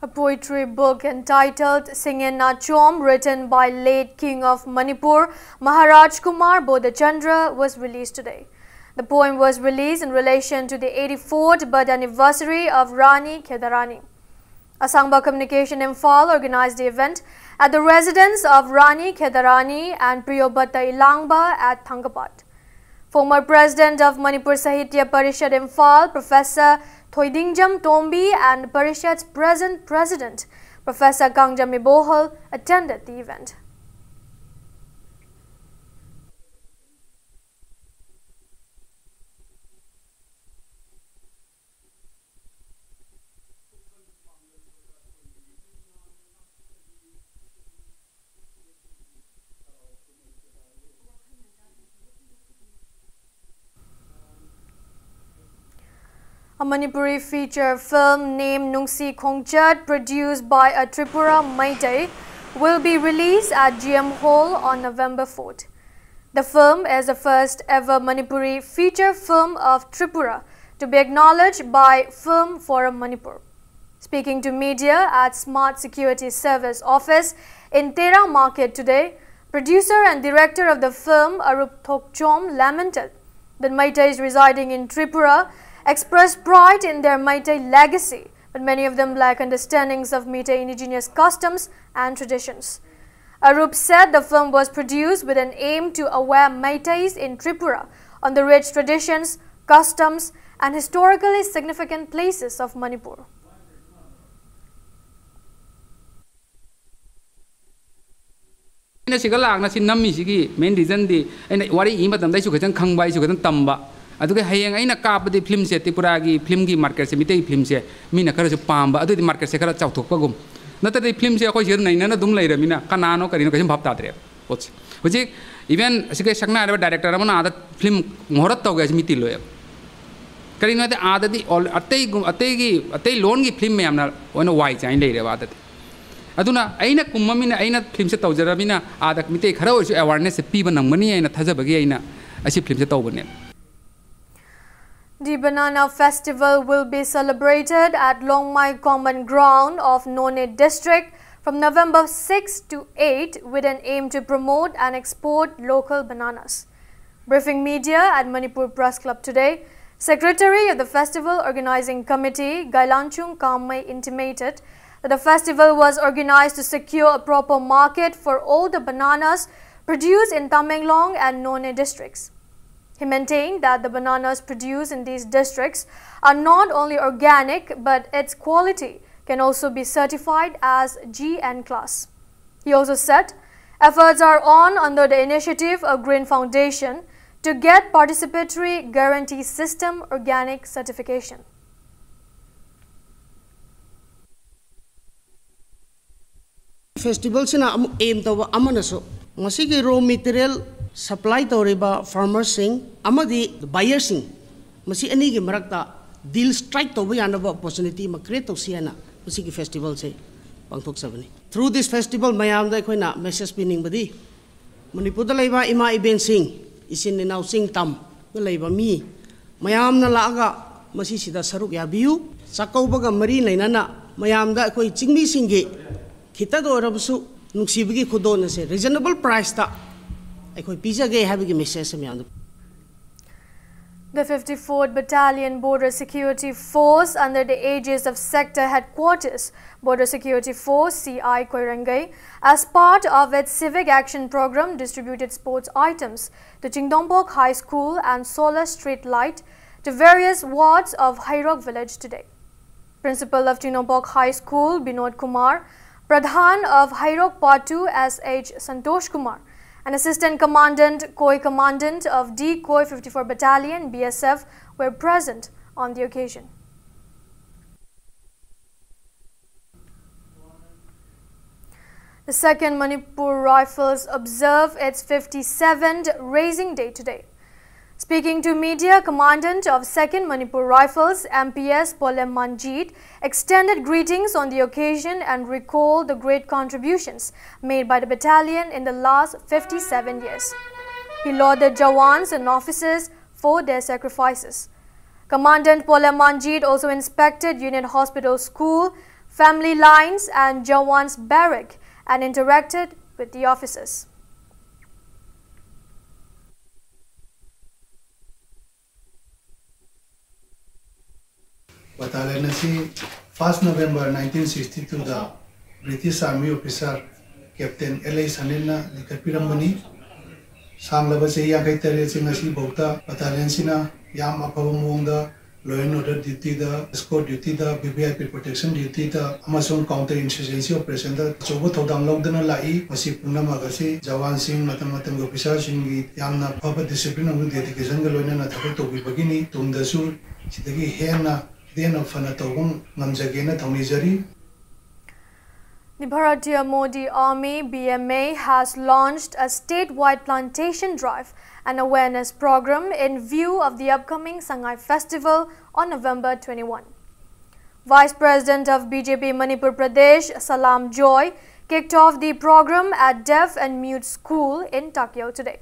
A poetry book entitled Singen Nachom, written by late King of Manipur, Maharaj Kumar Bodhachandra, was released today. The poem was released in relation to the eighty-fourth birth anniversary of Rani Khedarani. Asangba Communication Imphal organized the event at the residence of Rani Khedarani and Priyobhatta Elangba at Thangapat. Former President of Manipur Sahitya Parishad Imphal, Professor Thoidingjam Tombi, and Parishad's present President, Professor Kangjam Ibohal, attended the event. A Manipuri feature film named Nungsi Khongchat, produced by a Tripura Meitei, will be released at G M Hall on November fourth. The film is the first ever Manipuri feature film of Tripura to be acknowledged by Film Forum Manipur. Speaking to media at Smart Security Service Office in Tera Market today, producer and director of the film, Arup Thokchom, lamented that Meiteis residing in Tripura express pride in their Meitei legacy, but many of them lack understandings of Meitei indigenous customs and traditions. Arup said the film was produced with an aim to aware Meiteis in Tripura on the rich traditions, customs, and historically significant places of Manipur. ꯑꯩꯅ ꯁꯤꯒ ꯂꯥꯛꯅ ꯁꯤ ꯅꯝꯃꯤꯁꯤꯒꯤ main reason ꯗꯤ ꯑꯩꯅ ꯋꯥꯔꯤ ꯏꯕ ꯃꯇꯝꯗ ꯑꯩꯁꯨ ꯈꯤꯇꯪ ꯈꯪꯕ, ꯑꯩꯁꯨ ꯈꯤꯇꯪ ꯇꯝꯕ, ꯑꯗꯨꯒ ꯍꯌꯦꯡ ꯑꯩꯅ ꯀꯥꯞꯄꯗꯤ film ꯁꯦ ꯇ꯭ꯔꯤꯄꯨꯔꯥꯒꯤ film ꯒꯤ market ꯁꯦ, ꯃꯤꯇꯩ film ꯁꯦ ꯃꯤꯅ ꯈꯔꯁꯨ ꯄꯥꯝꯕ, ꯑꯗꯨꯗꯤ market ꯁꯦ ꯈꯔ ꯆꯥꯎꯊꯣꯛꯄꯒꯨꯝ꯫ ꯅꯠꯇ꯭ꯔꯗꯤ film ꯁꯦ ꯑꯩꯈꯣꯏ ꯁꯤꯗ ꯅꯩꯅꯅ ꯑꯗꯨꯝ ꯂꯩꯔꯃꯤꯅ ꯀꯅꯥꯅꯣ ꯀꯔꯤꯅꯣ ꯀꯩꯁꯨꯝ ꯚꯥꯞ ꯇꯥꯗ꯭ꯔꯦꯕ ꯄꯣꯠꯁꯦ꯫ ꯍꯧꯖꯤꯛ even ꯑꯁꯤꯒ ꯁꯛꯅ ꯍꯥꯏꯔꯕ director ꯑꯃꯅ ꯑꯥꯗ film ꯃꯨꯍꯨꯔꯠ ꯇꯧꯒꯦ ꯍꯥꯏꯁꯤ ꯃꯤ ꯇꯤꯜꯂꯣꯏꯕ꯫ ꯀꯔꯤꯒꯤꯅꯣ ꯍꯥꯏꯗꯤ ꯑꯥꯗꯗꯤ ꯑꯇꯩꯒꯨꯝ ꯑꯇꯩꯒꯤ ꯑꯇꯩ ꯂꯣꯟꯒꯤ film ꯃꯌꯥꯝꯅ ꯑꯣꯏꯅ ꯋꯥꯏ ꯆꯥꯏꯅ ꯂꯩꯔꯦꯕ ꯑꯥꯗꯗꯤ꯫ ꯑꯗꯨꯅ ꯑꯩꯅ ꯀꯨꯝꯃꯃꯤꯅ, ꯑꯩꯅ film ꯁꯦ ꯇꯧꯖꯔꯃꯤꯅ ꯑꯥꯗ ꯃꯤꯇꯩ ꯈꯔ ꯑꯣꯏꯔꯁꯨ awareness ꯁꯦ ꯄꯤꯕ ꯉꯝꯒꯅꯤ ꯍꯥꯏꯅ ꯊꯥꯖꯕꯒꯤ ꯑꯩꯅ ꯑꯁꯤ film ꯁꯦ ꯇꯧꯕꯅꯦ꯫ The Banana Festival will be celebrated at Longmai Common Ground of Noney District from November six to eight with an aim to promote and export local bananas. Briefing media at Manipur Press Club today, Secretary of the Festival Organizing Committee, Gailanchung Kamei, intimated that the festival was organized to secure a proper market for all the bananas produced in Tamenglong and Noney districts. He maintained that the bananas produced in these districts are not only organic, but its quality can also be certified as G N class. He also said efforts are on under the initiative of Green Foundation to get participatory guarantee system organic certification. Festival ꯁꯤꯅ ꯑꯃꯨꯛ aim ꯇꯧꯕ ꯑꯃꯅꯁꯨ ꯃꯁꯤꯒꯤ raw material supply ꯇꯧꯔꯤꯕ farmer ꯁꯤꯡ ꯑꯃꯗꯤ buyer ꯁꯤꯡ, ꯃꯁꯤ ꯑꯅꯤꯒꯤ ꯃꯔꯛꯇ deal strike ꯇꯧꯕ ꯌꯥꯅꯕ opportunity ꯑꯃ create ꯇꯧꯁꯤ ꯍꯥꯏꯅ ꯃꯁꯤꯒꯤ festival say ꯄꯥꯡꯊꯣꯛꯆꯕꯅꯤ꯫ Through this festival ꯃꯌꯥꯝꯗ ꯑꯩꯈꯣꯏꯅ message ꯄꯤꯅꯤꯡꯕꯗꯤ, ꯃꯅꯤꯄꯨꯔꯗ ꯂꯩꯕ ꯏꯃꯥ ꯏꯕꯦꯟꯁꯤꯡ, ꯏꯆꯤꯟ ꯏꯅꯥꯎ ꯆꯤꯡ ꯇꯝꯗ ꯂꯩꯕ ꯃꯤ ꯃꯌꯥꯝꯅ ꯂꯥꯛꯑꯒ ꯃꯁꯤꯁꯤꯗ ꯁꯔꯨꯛ ꯌꯥꯕꯤꯌꯨ꯫ ꯆꯥꯛꯀꯧꯕꯒ ꯃꯔꯤ ꯂꯩꯅꯅ ꯃꯌꯥꯝꯗ ꯑꯩꯈꯣꯏ ꯆꯤꯡꯃꯤꯁꯤꯡꯒꯤ ꯈꯤꯇꯗ ꯑꯣꯏꯔꯕꯁꯨ ꯅꯨꯡꯁꯤꯕꯒꯤ ꯈꯨꯗꯣꯜ ꯑꯁꯦ reasonable price ꯇ ꯑꯩꯈꯣꯏ ꯄꯤꯖꯒꯦ ꯍꯥꯏꯕꯒꯤ message ꯑꯃ ꯃꯌꯥꯝꯗ The fifty-fourth Battalion Border Security Force, under the aegis of Sector Headquarters, Border Security Force, C I Koirengei, as part of its Civic Action Program, distributed sports items to Chingdombok High School and solar street light to various wards of Hairok village today. Principal of Chingdombok High School, Binod Kumar, Pradhan of Hairok Part two, S H Santosh Kumar, and Assistant Commandant, Koi Commandant of D Koi fifty-four Battalion, B S F, were present on the occasion. The Second Manipur Rifles observe its fifty-seventh raising day today. Speaking to media, Commandant of Second Manipur Rifles, M P S Polem Manjit, extended greetings on the occasion and recalled the great contributions made by the battalion in the last fifty-seven years. He lauded Jawans and officers for their sacrifices. Commandant Polem Manjit also inspected Unit Hospital School, Family Lines and Jawans Barrack and interacted with the officers. Battalion ꯑꯁꯤ first November nineteen sixty-two the British Army officer Captain L A ꯁꯅꯤꯜꯅ ꯂꯤꯡꯈꯠꯄꯤꯔꯝꯕꯅꯤ꯫ ꯁꯥꯡꯂꯕ ꯆꯍꯤ ꯌꯥꯡꯈꯩ ꯇꯔꯦꯠꯁꯤ ꯉꯁꯤꯐꯥꯎꯗ battalionꯁꯤꯅ ꯌꯥꯝ ꯑꯐꯕ ꯃꯑꯣꯡꯗ law and order dutyꯗ, escort dutyꯗ, V V I P protection dutyꯗ ꯑꯃꯁꯨꯡ counter insurgency operationꯗ ꯑꯆꯧꯕ ꯊꯧꯗꯥꯡ ꯂꯧꯗꯨꯅ ꯂꯥꯛꯏ꯫ ꯃꯁꯤ ꯄꯨꯝꯅꯃꯛ ꯑꯁꯤ ꯖꯋꯥꯟꯁꯤꯡ, ꯃꯇꯝ ꯃꯇꯝꯒꯤ officerꯁꯤꯡꯒꯤ ꯌꯥꯝꯅ ꯐꯕ discipline ꯑꯃꯗꯤ dedicationꯒ ꯂꯣꯏꯅꯅ ꯊꯕꯛ ꯇꯧꯕꯤꯕꯒꯤꯅꯤ꯫ ꯇꯨꯡꯗꯁꯨ ꯁꯤꯗꯒꯤ ꯍꯦꯟꯅ ꯍꯦꯟꯅ ꯐꯅ ꯇꯧꯕ ꯉꯝꯖꯒꯦꯅ ꯊꯧꯅꯤꯖꯔꯤ꯫ The Bharatiya Modi Army, B M A, has launched a statewide plantation drive and awareness program in view of the upcoming Sangai Festival on November twenty-one. Vice President of B J P Manipur Pradesh, Salam Joy, kicked off the program at Deaf and Mute School in Takeo today.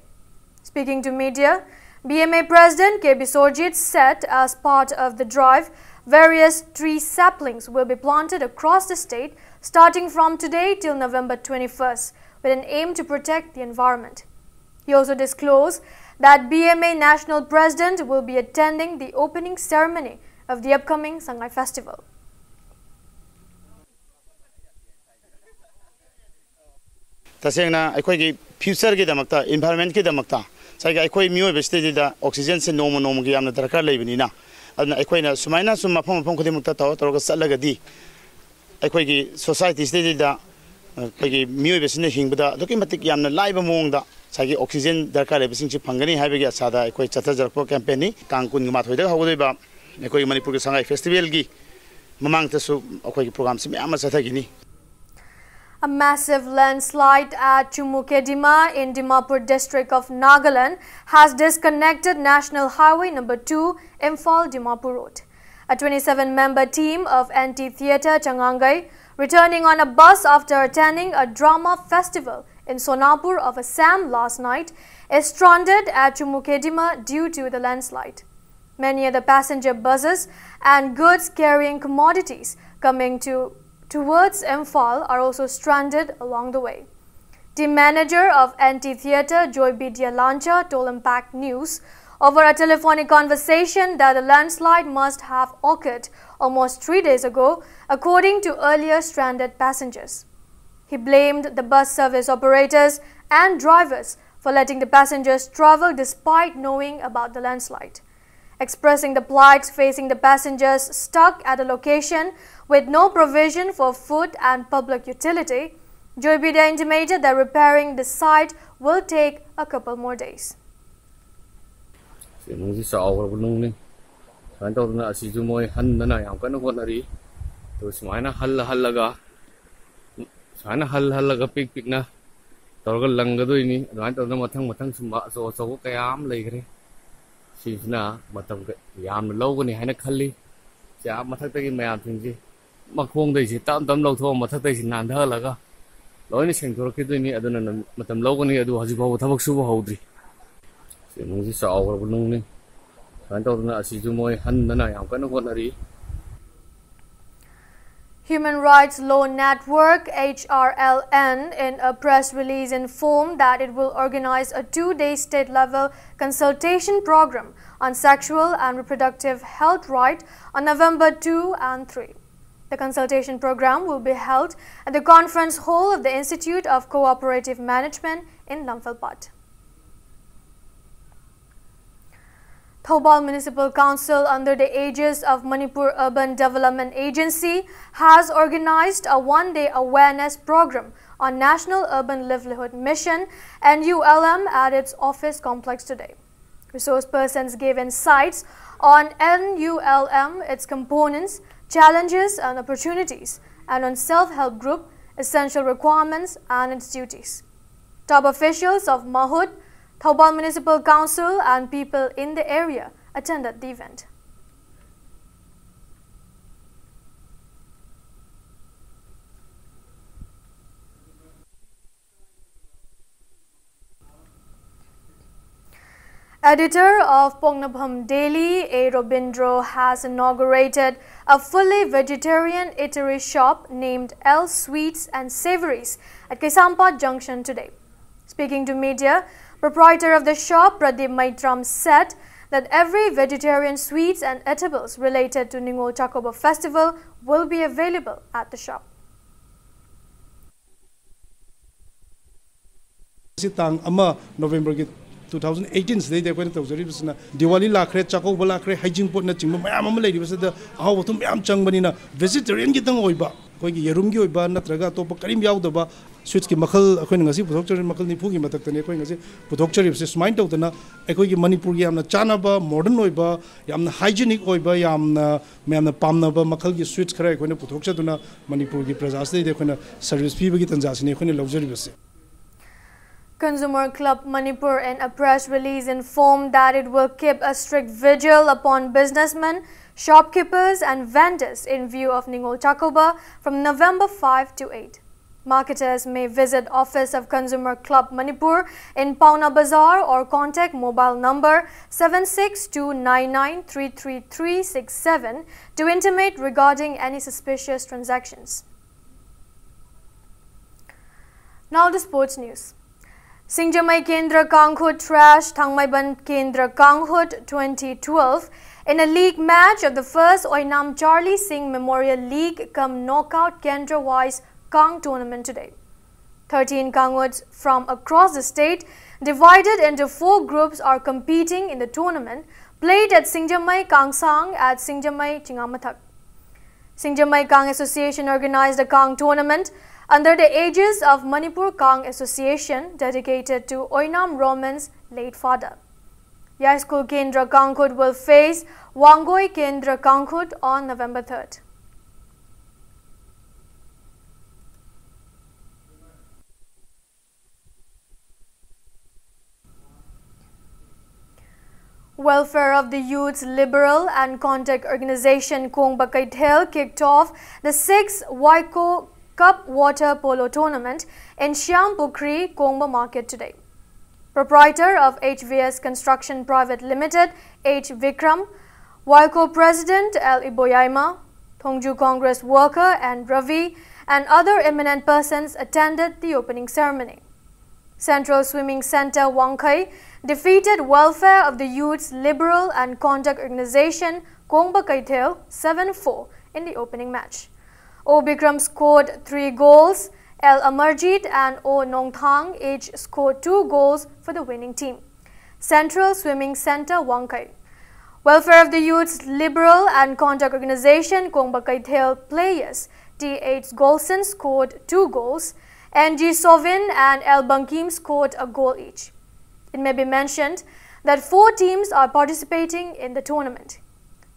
Speaking to media, B M A President K Biswajit said as part of the drive, various tree saplings will be planted across the state starting from today till November twenty-first, with an aim to protect the environment. He also disclosed that B M A National President will be attending the opening ceremony of the upcoming Sangai Festival. ꯇꯁꯦꯡꯅ ꯑꯩꯈꯣꯏꯒꯤ ꯐ꯭ꯌꯨꯆꯔꯒꯤꯗꯃꯛꯇ, ꯏꯟꯚꯥꯏꯔꯣꯟꯃꯦꯟꯠꯀꯤꯗꯃꯛꯇ, ꯉꯁꯥꯏꯒꯤ ꯑꯩꯈꯣꯏ ꯃꯤꯑꯣꯏꯕꯁꯤꯗꯩꯗ ꯑꯣꯛꯁꯤꯖꯦꯟꯁꯦ ꯅꯣꯡꯃ ꯅꯣꯡꯃꯒꯤ ꯌꯥꯝꯅ ꯗꯔꯀꯥꯔ ꯂꯩꯕꯅꯤꯅ, ꯑꯗꯨꯅ ꯑꯩꯈꯣꯏꯅ ꯁꯨꯃꯥꯏꯅ ꯁꯨꯝ ꯃꯐꯝ ꯃꯐꯝ ꯈꯨꯗꯤꯡꯃꯛꯇ ꯇꯧꯔ ꯇꯧꯔꯒ ꯆꯠꯂꯒꯗꯤ ꯑꯩꯈꯣꯏꯒꯤ ꯁꯣꯁꯥꯏꯇꯤꯁꯤꯗꯩꯗ ꯑꯩꯈꯣꯏꯒꯤ ꯃꯤꯑꯣꯏꯕꯁꯤꯅ ꯍꯤꯡꯕꯗ ꯑꯗꯨꯛꯀꯤ ꯃꯇꯤꯛ ꯌꯥꯝꯅ ꯂꯥꯏꯕ ꯃꯑꯣꯡꯗ ꯉꯁꯥꯏꯒꯤ ꯑꯣꯛꯁꯤꯖꯦꯟ ꯗꯔꯀꯥꯔ ꯂꯩꯕꯁꯤꯡꯁꯤ ꯐꯪꯒꯅꯤ ꯍꯥꯏꯕꯒꯤ ꯑꯁꯥꯗ ꯑꯩꯈꯣꯏ ꯆꯠꯊꯖꯔꯛꯄ ꯀꯦꯝꯄꯦꯟꯅꯤ꯫ ꯇꯥꯡ ꯀꯨꯟꯒ ꯃꯥꯊꯣꯏꯗ ꯍꯧꯒꯗꯣꯏꯕ ꯑꯩꯈꯣꯏꯒꯤ ꯃꯅꯤꯄꯨꯔꯒꯤ ꯁꯉꯥꯏ ꯐꯦꯁꯇꯤꯚꯦꯜꯒꯤ ꯃꯃꯥꯡꯗꯁꯨ ꯑꯩꯈꯣꯏꯒꯤ ꯄ꯭ꯔꯣꯒ꯭ꯔꯥꯝꯁꯤ ꯃꯌꯥꯝ ꯑꯃ ꯆꯠꯊꯈꯤꯅꯤ꯫ A massive landslide at Chumukedima in Dimapur district of Nagaland has disconnected National Highway number two, Imphal Dimapur Road. A twenty-seven member team of Anti Theatre Changangai, returning on a bus after attending a drama festival in Sonapur of Assam last night, is stranded at Chumukedima due to the landslide. Many other passenger buses and goods carrying commodities coming to towards Imphal are also stranded along the way. The manager of Anti Theatre, Joy Bidya Lancha, told Impact News over a telephonic conversation that the landslide must have occurred almost three days ago, according to earlier stranded passengers. He blamed the bus service operators and drivers for letting the passengers travel despite knowing about the landslide. Expressing the plight facing the passengers stuck at a location with no provision for food and public utility, Joy Bidya intimated that repairing the site will take a couple more days. ꯁꯤ ꯅꯨꯡꯁꯤ ꯆꯥꯎꯈ꯭ꯔꯕ ꯅꯨꯡꯅꯤ꯫ ꯁꯨꯃꯥꯏꯅ ꯇꯧꯗꯅ ꯑꯁꯤꯁꯨ ꯃꯣꯏ ꯍꯟꯗꯅ ꯌꯥꯝ ꯀꯟꯅ ꯍꯣꯠꯅꯔꯤ꯫ ꯑꯗꯨ ꯁꯨꯃꯥꯏꯅ ꯍꯜꯂ ꯍꯜꯂꯒ ꯁꯨꯃꯥꯏꯅ ꯍꯜ ꯍꯜꯂꯒ ꯄꯤꯛ ꯄꯤꯛꯅ ꯇꯧꯔꯒ ꯂꯪꯒꯗꯣꯏꯅꯤ꯫ ꯑꯗꯨꯃꯥꯏꯅ ꯇꯧꯗꯅ ꯃꯊꯪ ꯃꯊꯪ ꯁꯨꯝꯕ ꯑꯆꯧ ꯑꯆꯧꯕ ꯀꯌꯥ ꯑꯃ ꯂꯩꯈ꯭ꯔꯦ꯫ ꯁꯤꯁꯤꯅ ꯃꯇꯝ ꯌꯥꯝꯅ ꯂꯧꯒꯅꯤ ꯍꯥꯏꯅ ꯈꯜꯂꯤ꯫ ꯁꯤ ꯑꯥ ꯃꯊꯛꯇꯒꯤ ꯃꯌꯥꯝꯁꯤꯡꯁꯤ ꯃꯈꯣꯡꯗꯩꯁꯤ ꯇꯞ ꯇꯞ ꯂꯧꯊꯣꯛꯑ ꯃꯊꯛꯇꯩꯁꯤ ꯅꯥꯟꯊꯍꯜꯂꯒ ꯂꯣꯏꯅ ꯁꯦꯡꯗꯣꯔꯛꯈꯤꯗꯣꯏꯅꯤ꯫ ꯑꯗꯨꯅ ꯃꯇꯝ ꯂꯧꯒꯅꯤ꯫ ꯑꯗꯨ ꯍꯧꯖꯤꯛ ꯐꯥꯎꯕ ꯊꯕꯛ ꯁꯨꯕ ꯍꯧꯗ꯭ꯔꯤ꯫ ꯁꯤ ꯅꯨꯡꯁꯤ ꯆꯥꯎꯈ꯭ꯔꯕ ꯅꯨꯡꯅꯤ꯫ ꯁꯨꯃꯥꯏꯅ ꯇꯧꯗꯅ ꯑꯁꯤꯁꯨ ꯃꯣꯏ ꯍꯟꯗꯅ ꯌꯥꯝ ꯀꯟꯅ ꯍꯣꯠꯅꯔꯤ꯫ Human Rights Law Network, H R L N, in a press release informed that it will organize a two-day state-level consultation program on sexual and reproductive health right on November two and three. The consultation program will be held at the conference hall of the Institute of Cooperative Management in Lamphel Phat. Thoubal Municipal Council, under the aegis of Manipur Urban Development Agency, has organized a one-day awareness program on National Urban Livelihood Mission, N U L M, at its office complex today. Resource persons gave insights on N U L M, its components, challenges and opportunities, and on self-help group, essential requirements and its duties. Top officials of MAHUD, Thoubal Municipal Council, and people in the area attended the event. Editor of Poknapham Daily, A Robindro, has inaugurated a fully vegetarian eatery shop named L Sweets and Savories at Kaisamphat Junction today. Speaking to media, proprietor of the shop, Pradeep Maitram, said that every vegetarian sweets and eatables related to Ningol Chakouba festival will be available at the shop. ꯁꯤ ꯇꯥꯡ ꯑꯃ ꯅꯣꯕꯦꯝꯕꯔꯒꯤ two thousand eighteen ꯁꯤꯗꯩꯗ ꯑꯩꯈꯣꯏꯅ ꯇꯧꯖꯔꯤꯕꯁꯤꯅ ꯗꯤꯋꯥꯂꯤ ꯂꯥꯛꯈ꯭ꯔꯦ, ꯆꯥꯛꯀꯧꯕ ꯂꯥꯛꯈ꯭ꯔꯦ, ꯍꯩꯖꯤꯡꯄꯣꯠꯅꯆꯤꯡꯕ ꯃꯌꯥꯝ ꯑꯃ ꯂꯩꯔꯤꯕꯁꯤꯗ ꯑꯍꯥꯎ ꯑꯊꯨꯝ ꯃꯌꯥꯝ ꯆꯪꯕꯅꯤꯅ vegetarian ꯈꯤꯇꯪ ꯑꯣꯏꯕ, ꯑꯩꯈꯣꯏꯒꯤ ꯌꯦꯔꯨꯝꯒꯤ ꯑꯣꯏꯕ ꯅꯠꯇ꯭ꯔꯒ ꯑꯇꯣꯞꯄ ꯀꯔꯤꯝ ꯌꯥꯎꯗꯕ sweets ꯀꯤ ꯃꯈꯜ ꯑꯩꯈꯣꯏꯅ ꯉꯁꯤ ꯄꯨꯊꯣꯛꯆꯔꯤ ꯃꯈꯜ ꯅꯤꯐꯨꯒꯤ ꯃꯊꯛꯇꯅꯤ ꯑꯩꯈꯣꯏ ꯉꯁꯤ ꯄꯨꯊꯣꯛꯆꯔꯤꯕꯁꯦ꯫ ꯁꯨꯃꯥꯏꯅ ꯇꯧꯗꯅ ꯑꯩꯈꯣꯏꯒꯤ ꯃꯅꯤꯄꯨꯔꯒꯤ ꯌꯥꯝꯅ ꯆꯥꯅꯕ, modern ꯑꯣꯏꯕ, ꯌꯥꯝꯅ hygienic ꯑꯣꯏꯕ, ꯌꯥꯝꯅ ꯃꯌꯥꯝꯅ ꯄꯥꯝꯅꯕ ꯃꯈꯜꯒꯤ sweets ꯈꯔ ꯑꯩꯈꯣꯏꯅ ꯄꯨꯊꯣꯛꯆꯗꯨꯅ ꯃꯅꯤꯄꯨꯔꯒꯤ ꯄ꯭ꯔꯖꯥꯁꯤꯗꯩꯗ ꯑꯩꯈꯣꯏꯅ service ꯄꯤꯕꯒꯤ ꯇꯥꯟꯖꯥꯁꯤꯅꯤ ꯑꯩꯈꯣꯏꯅ ꯂꯧꯖꯔꯤꯕꯁꯦ꯫ Consumer Club Manipur, in a press release, informed that it will keep a strict vigil upon businessmen, shopkeepers and vendors in view of Ningol Chakouba from November five to eight. Marketers may visit Office of Consumer Club Manipur in Paona Bazar or contact mobile number seven six two nine nine three three three six seven to intimate regarding any suspicious transactions. Now the sports news. Singjamei Kendra Kangkhut trash Thangmaiban Kendra Kangkhut twenty twelve in a league match of the first Oinam Charlie Singh Memorial League cum knockout Kendra-wise Kang tournament today. Thirteen Kangkhuts from across the state, divided into four groups, are competing in the tournament played at Singjamei Kangsang at Singjamei Chingamathak. Singjamei Kang Association organized a Kang tournament under the aegis of Manipur Kang Association, dedicated to Oinam Roman's late father. Yaiskul Kendra Kangkhut will face Wangoi Kendra Kangkhut on November third. Welfare of the Youths Liberal and Contact Organization Kongba Kaithel kicked off the sixth Waiko Cup Water Polo Tournament in Shyampukhri, Kongba Market today. Proprietor of H V S Construction Private Limited, H Vikram, Waiko President L Iboyaima, Thongju Congress worker and Ravi, and other eminent persons attended the opening ceremony. Central Swimming Centre Wangkhei defeated Welfare of the Youths Liberal and Contact Organisation Kongba Kaithel seven four in the opening match. O Bikram scored three goals, L Amarjit and O Nongthang each scored two goals for the winning team. Central Swimming Centre Wangkhei. Welfare of the Youths Liberal and Contact Organisation Kongba Kaithel players T H Golson scored two goals, N G Sovin and L Bankim scored a goal each. It may be mentioned that four teams are participating in the tournament.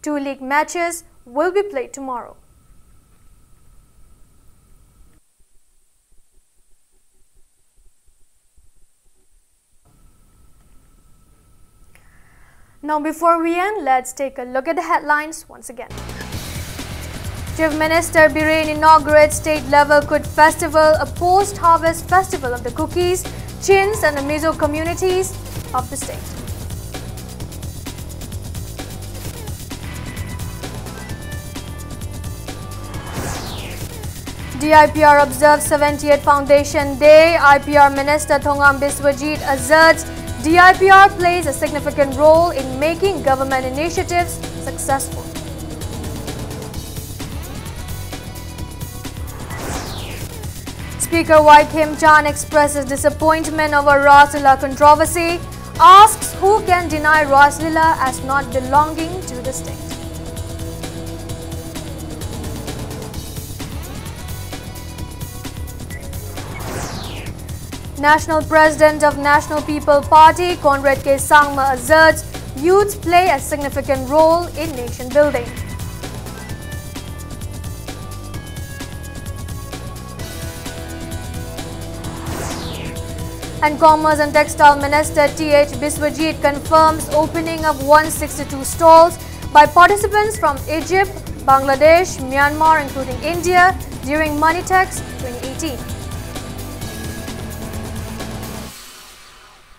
Two league matches will be played tomorrow. Now, before we end, let's take a look at the headlines once again. Chief Minister Biren inaugurates state-level Kut Festival, a post-harvest festival of the Kukis, Chins and the Mizo communities of the state. D I P R observes seventieth Foundation Day. I P R Minister Thongam Biswajit asserts D I P R plays a significant role in making government initiatives successful. Speaker Y Khemchand expresses disappointment over Raslila controversy, asks who can deny Raslila as not belonging to the state. National President of National People Party, Conrad K Sangma, asserts youths play a significant role in nation building. And Commerce and Textile Minister T H Biswajit confirms opening of one sixty-two stalls by participants from Egypt, Bangladesh, Myanmar, including India, during Moneytex twenty eighteen.